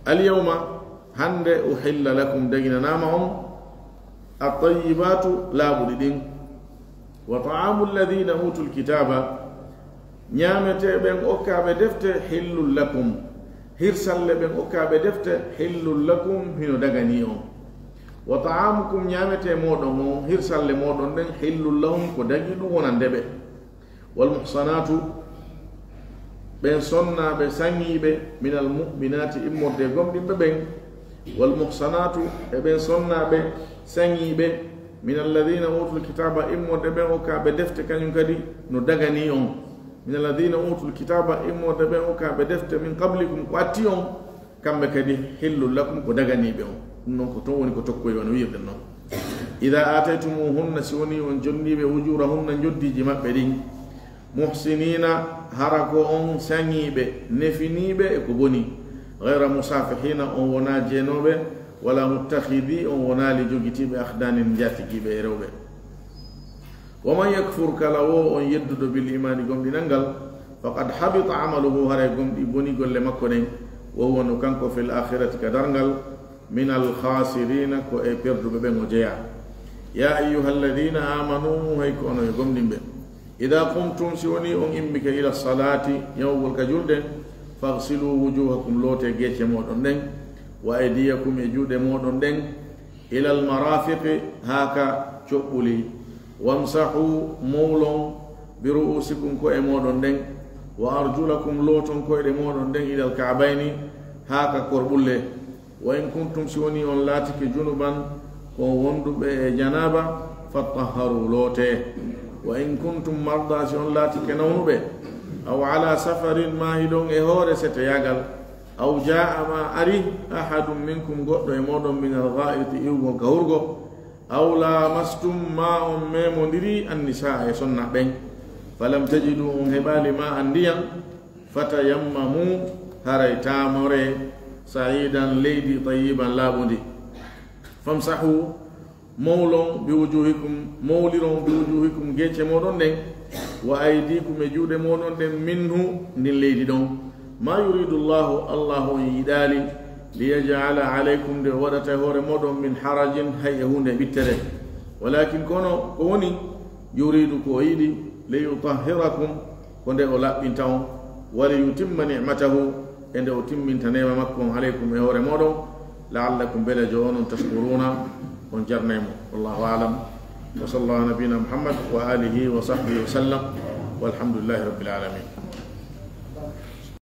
Alyawma, hande, uhilla lakum, daginanaama on, at-tayyibatu, laaɓuɗi ɗin. Wa ta'amu alladhina utul kitaba, ñaametee ɓen okkaaɓe defte, hillul lakum. Hirsalle ɓen okkaaɓe defte, hillul lakum, hino daganii on. Wa ta'amukum, ñaametee mooɗon on, hirsalle mooɗon ɗen, hillul lahum, ko dagii ɗum wonande ɓe. Wal muhsanatu, ɓen sonnaaɓe saŋiiɓe, minal mu'minaati, immorde e gomɗinɓe ɓen, Wal muhsanatu, e ɓen sonnaaɓe saŋiiɓe, min alladhina utul kitaba, immorde ɓen okkaaɓe defte, kañum kadi no daganii on. Min alladhina utul kitaba, immorde ɓen okkaaɓe defte, min qablikum, ko atti on, kamɓe kadi hillul lakum, ko daganiiɓe on. Ɗum noon ko toon woni ko tokkoyi, wano wiirɗen noon. Idha ataytumuhunna, si woni on jonniiɓe, ujurahunna, njoddiiji maɓɓe ɗin, muhsinina, hara ko on saŋiiɓe, nefiniiɓe e ko boni, ghayra musafihina, on wonaa jeenooɓe, wala muttakhidhi, on wonaali jogitiiɓe, akhdanin, njaatigiiɓe e rewɓe. Wa man yakfur, kala wo on yedduɗo, bil imaani, gomɗinal ngal, faqad habita amaluhu, haray gomɗi boni golle makko ɗen, wa huwa, no kanko, fil akhirati, ka darngal, minal khasirina, ko e perduɓe ɓen o jeyaa. Ya ayyuhal ladhina amanu, hay ko onon yo gomɗinɓe, idha qumtum, si woni on immike, ila salati, yahugol ka julde, faghsilu wujuhakum, loote geece mooɗon ɗen, wa aydiyakum, e juuɗe mooɗon ɗen, ilal marafiqi, haa ka coɓɓuli, wamsahu, mowlon, bi ru'usikum, ko'e mooɗon ɗen, wa arjulakum, looton koyɗe mooɗon ɗen, ilal ka'bayni, haa ka korɓulle. Wa in kuntum, si woni on laatike, junuban, ko wonduɓe e janaaba, fattahharu, loote. Wa in kuntum marda, si on laatike nawnuɓe, aw ala safarin, maa hiɗon e hoore seteyaagal, aw jaa, maa ari, ahadun minkum, goɗɗo e mooɗon, minal ghaa'iti, iwgol ka hurgo, aw lamastum, maa on memondiri, annisaa, e sonna ɓen, falam tajidu, on heɓaali, maa an, ndiyan, fatayammamu, haray taamore, sa'idan, leydi, tayyiban, laaɓundi. Famsahu, mowlon, bi wujuhikum, mowliron, bi wujuhikum, geece mooɗon ɗen, wa aydikum, e juuɗe mooɗon ɗen, minhu, ndin leydi ɗon. Ma yuridu Allahu, Allahu on yiɗaali, li yaj'ala alaykum, nde o waɗata e hoore mooɗon, min harajin, hay e huunde ɓittere. Walakin, kono ko woni, yuridu, ko o yiɗi, li yutahhirakum, ko nde o laɓɓinta on, wa li yutimma ni'matahu, e nde o timminta neema makko on, alaykum, e hoore mooɗon, la'allakum, mbele jo onon, tashkuruna, on jarnay mo. Wallahu a'lam. Wa sallallahu ala nabiyyina Muhammad wa alihi wa sahbihi wa sallam. Walhamdulillahi rabbil alamin.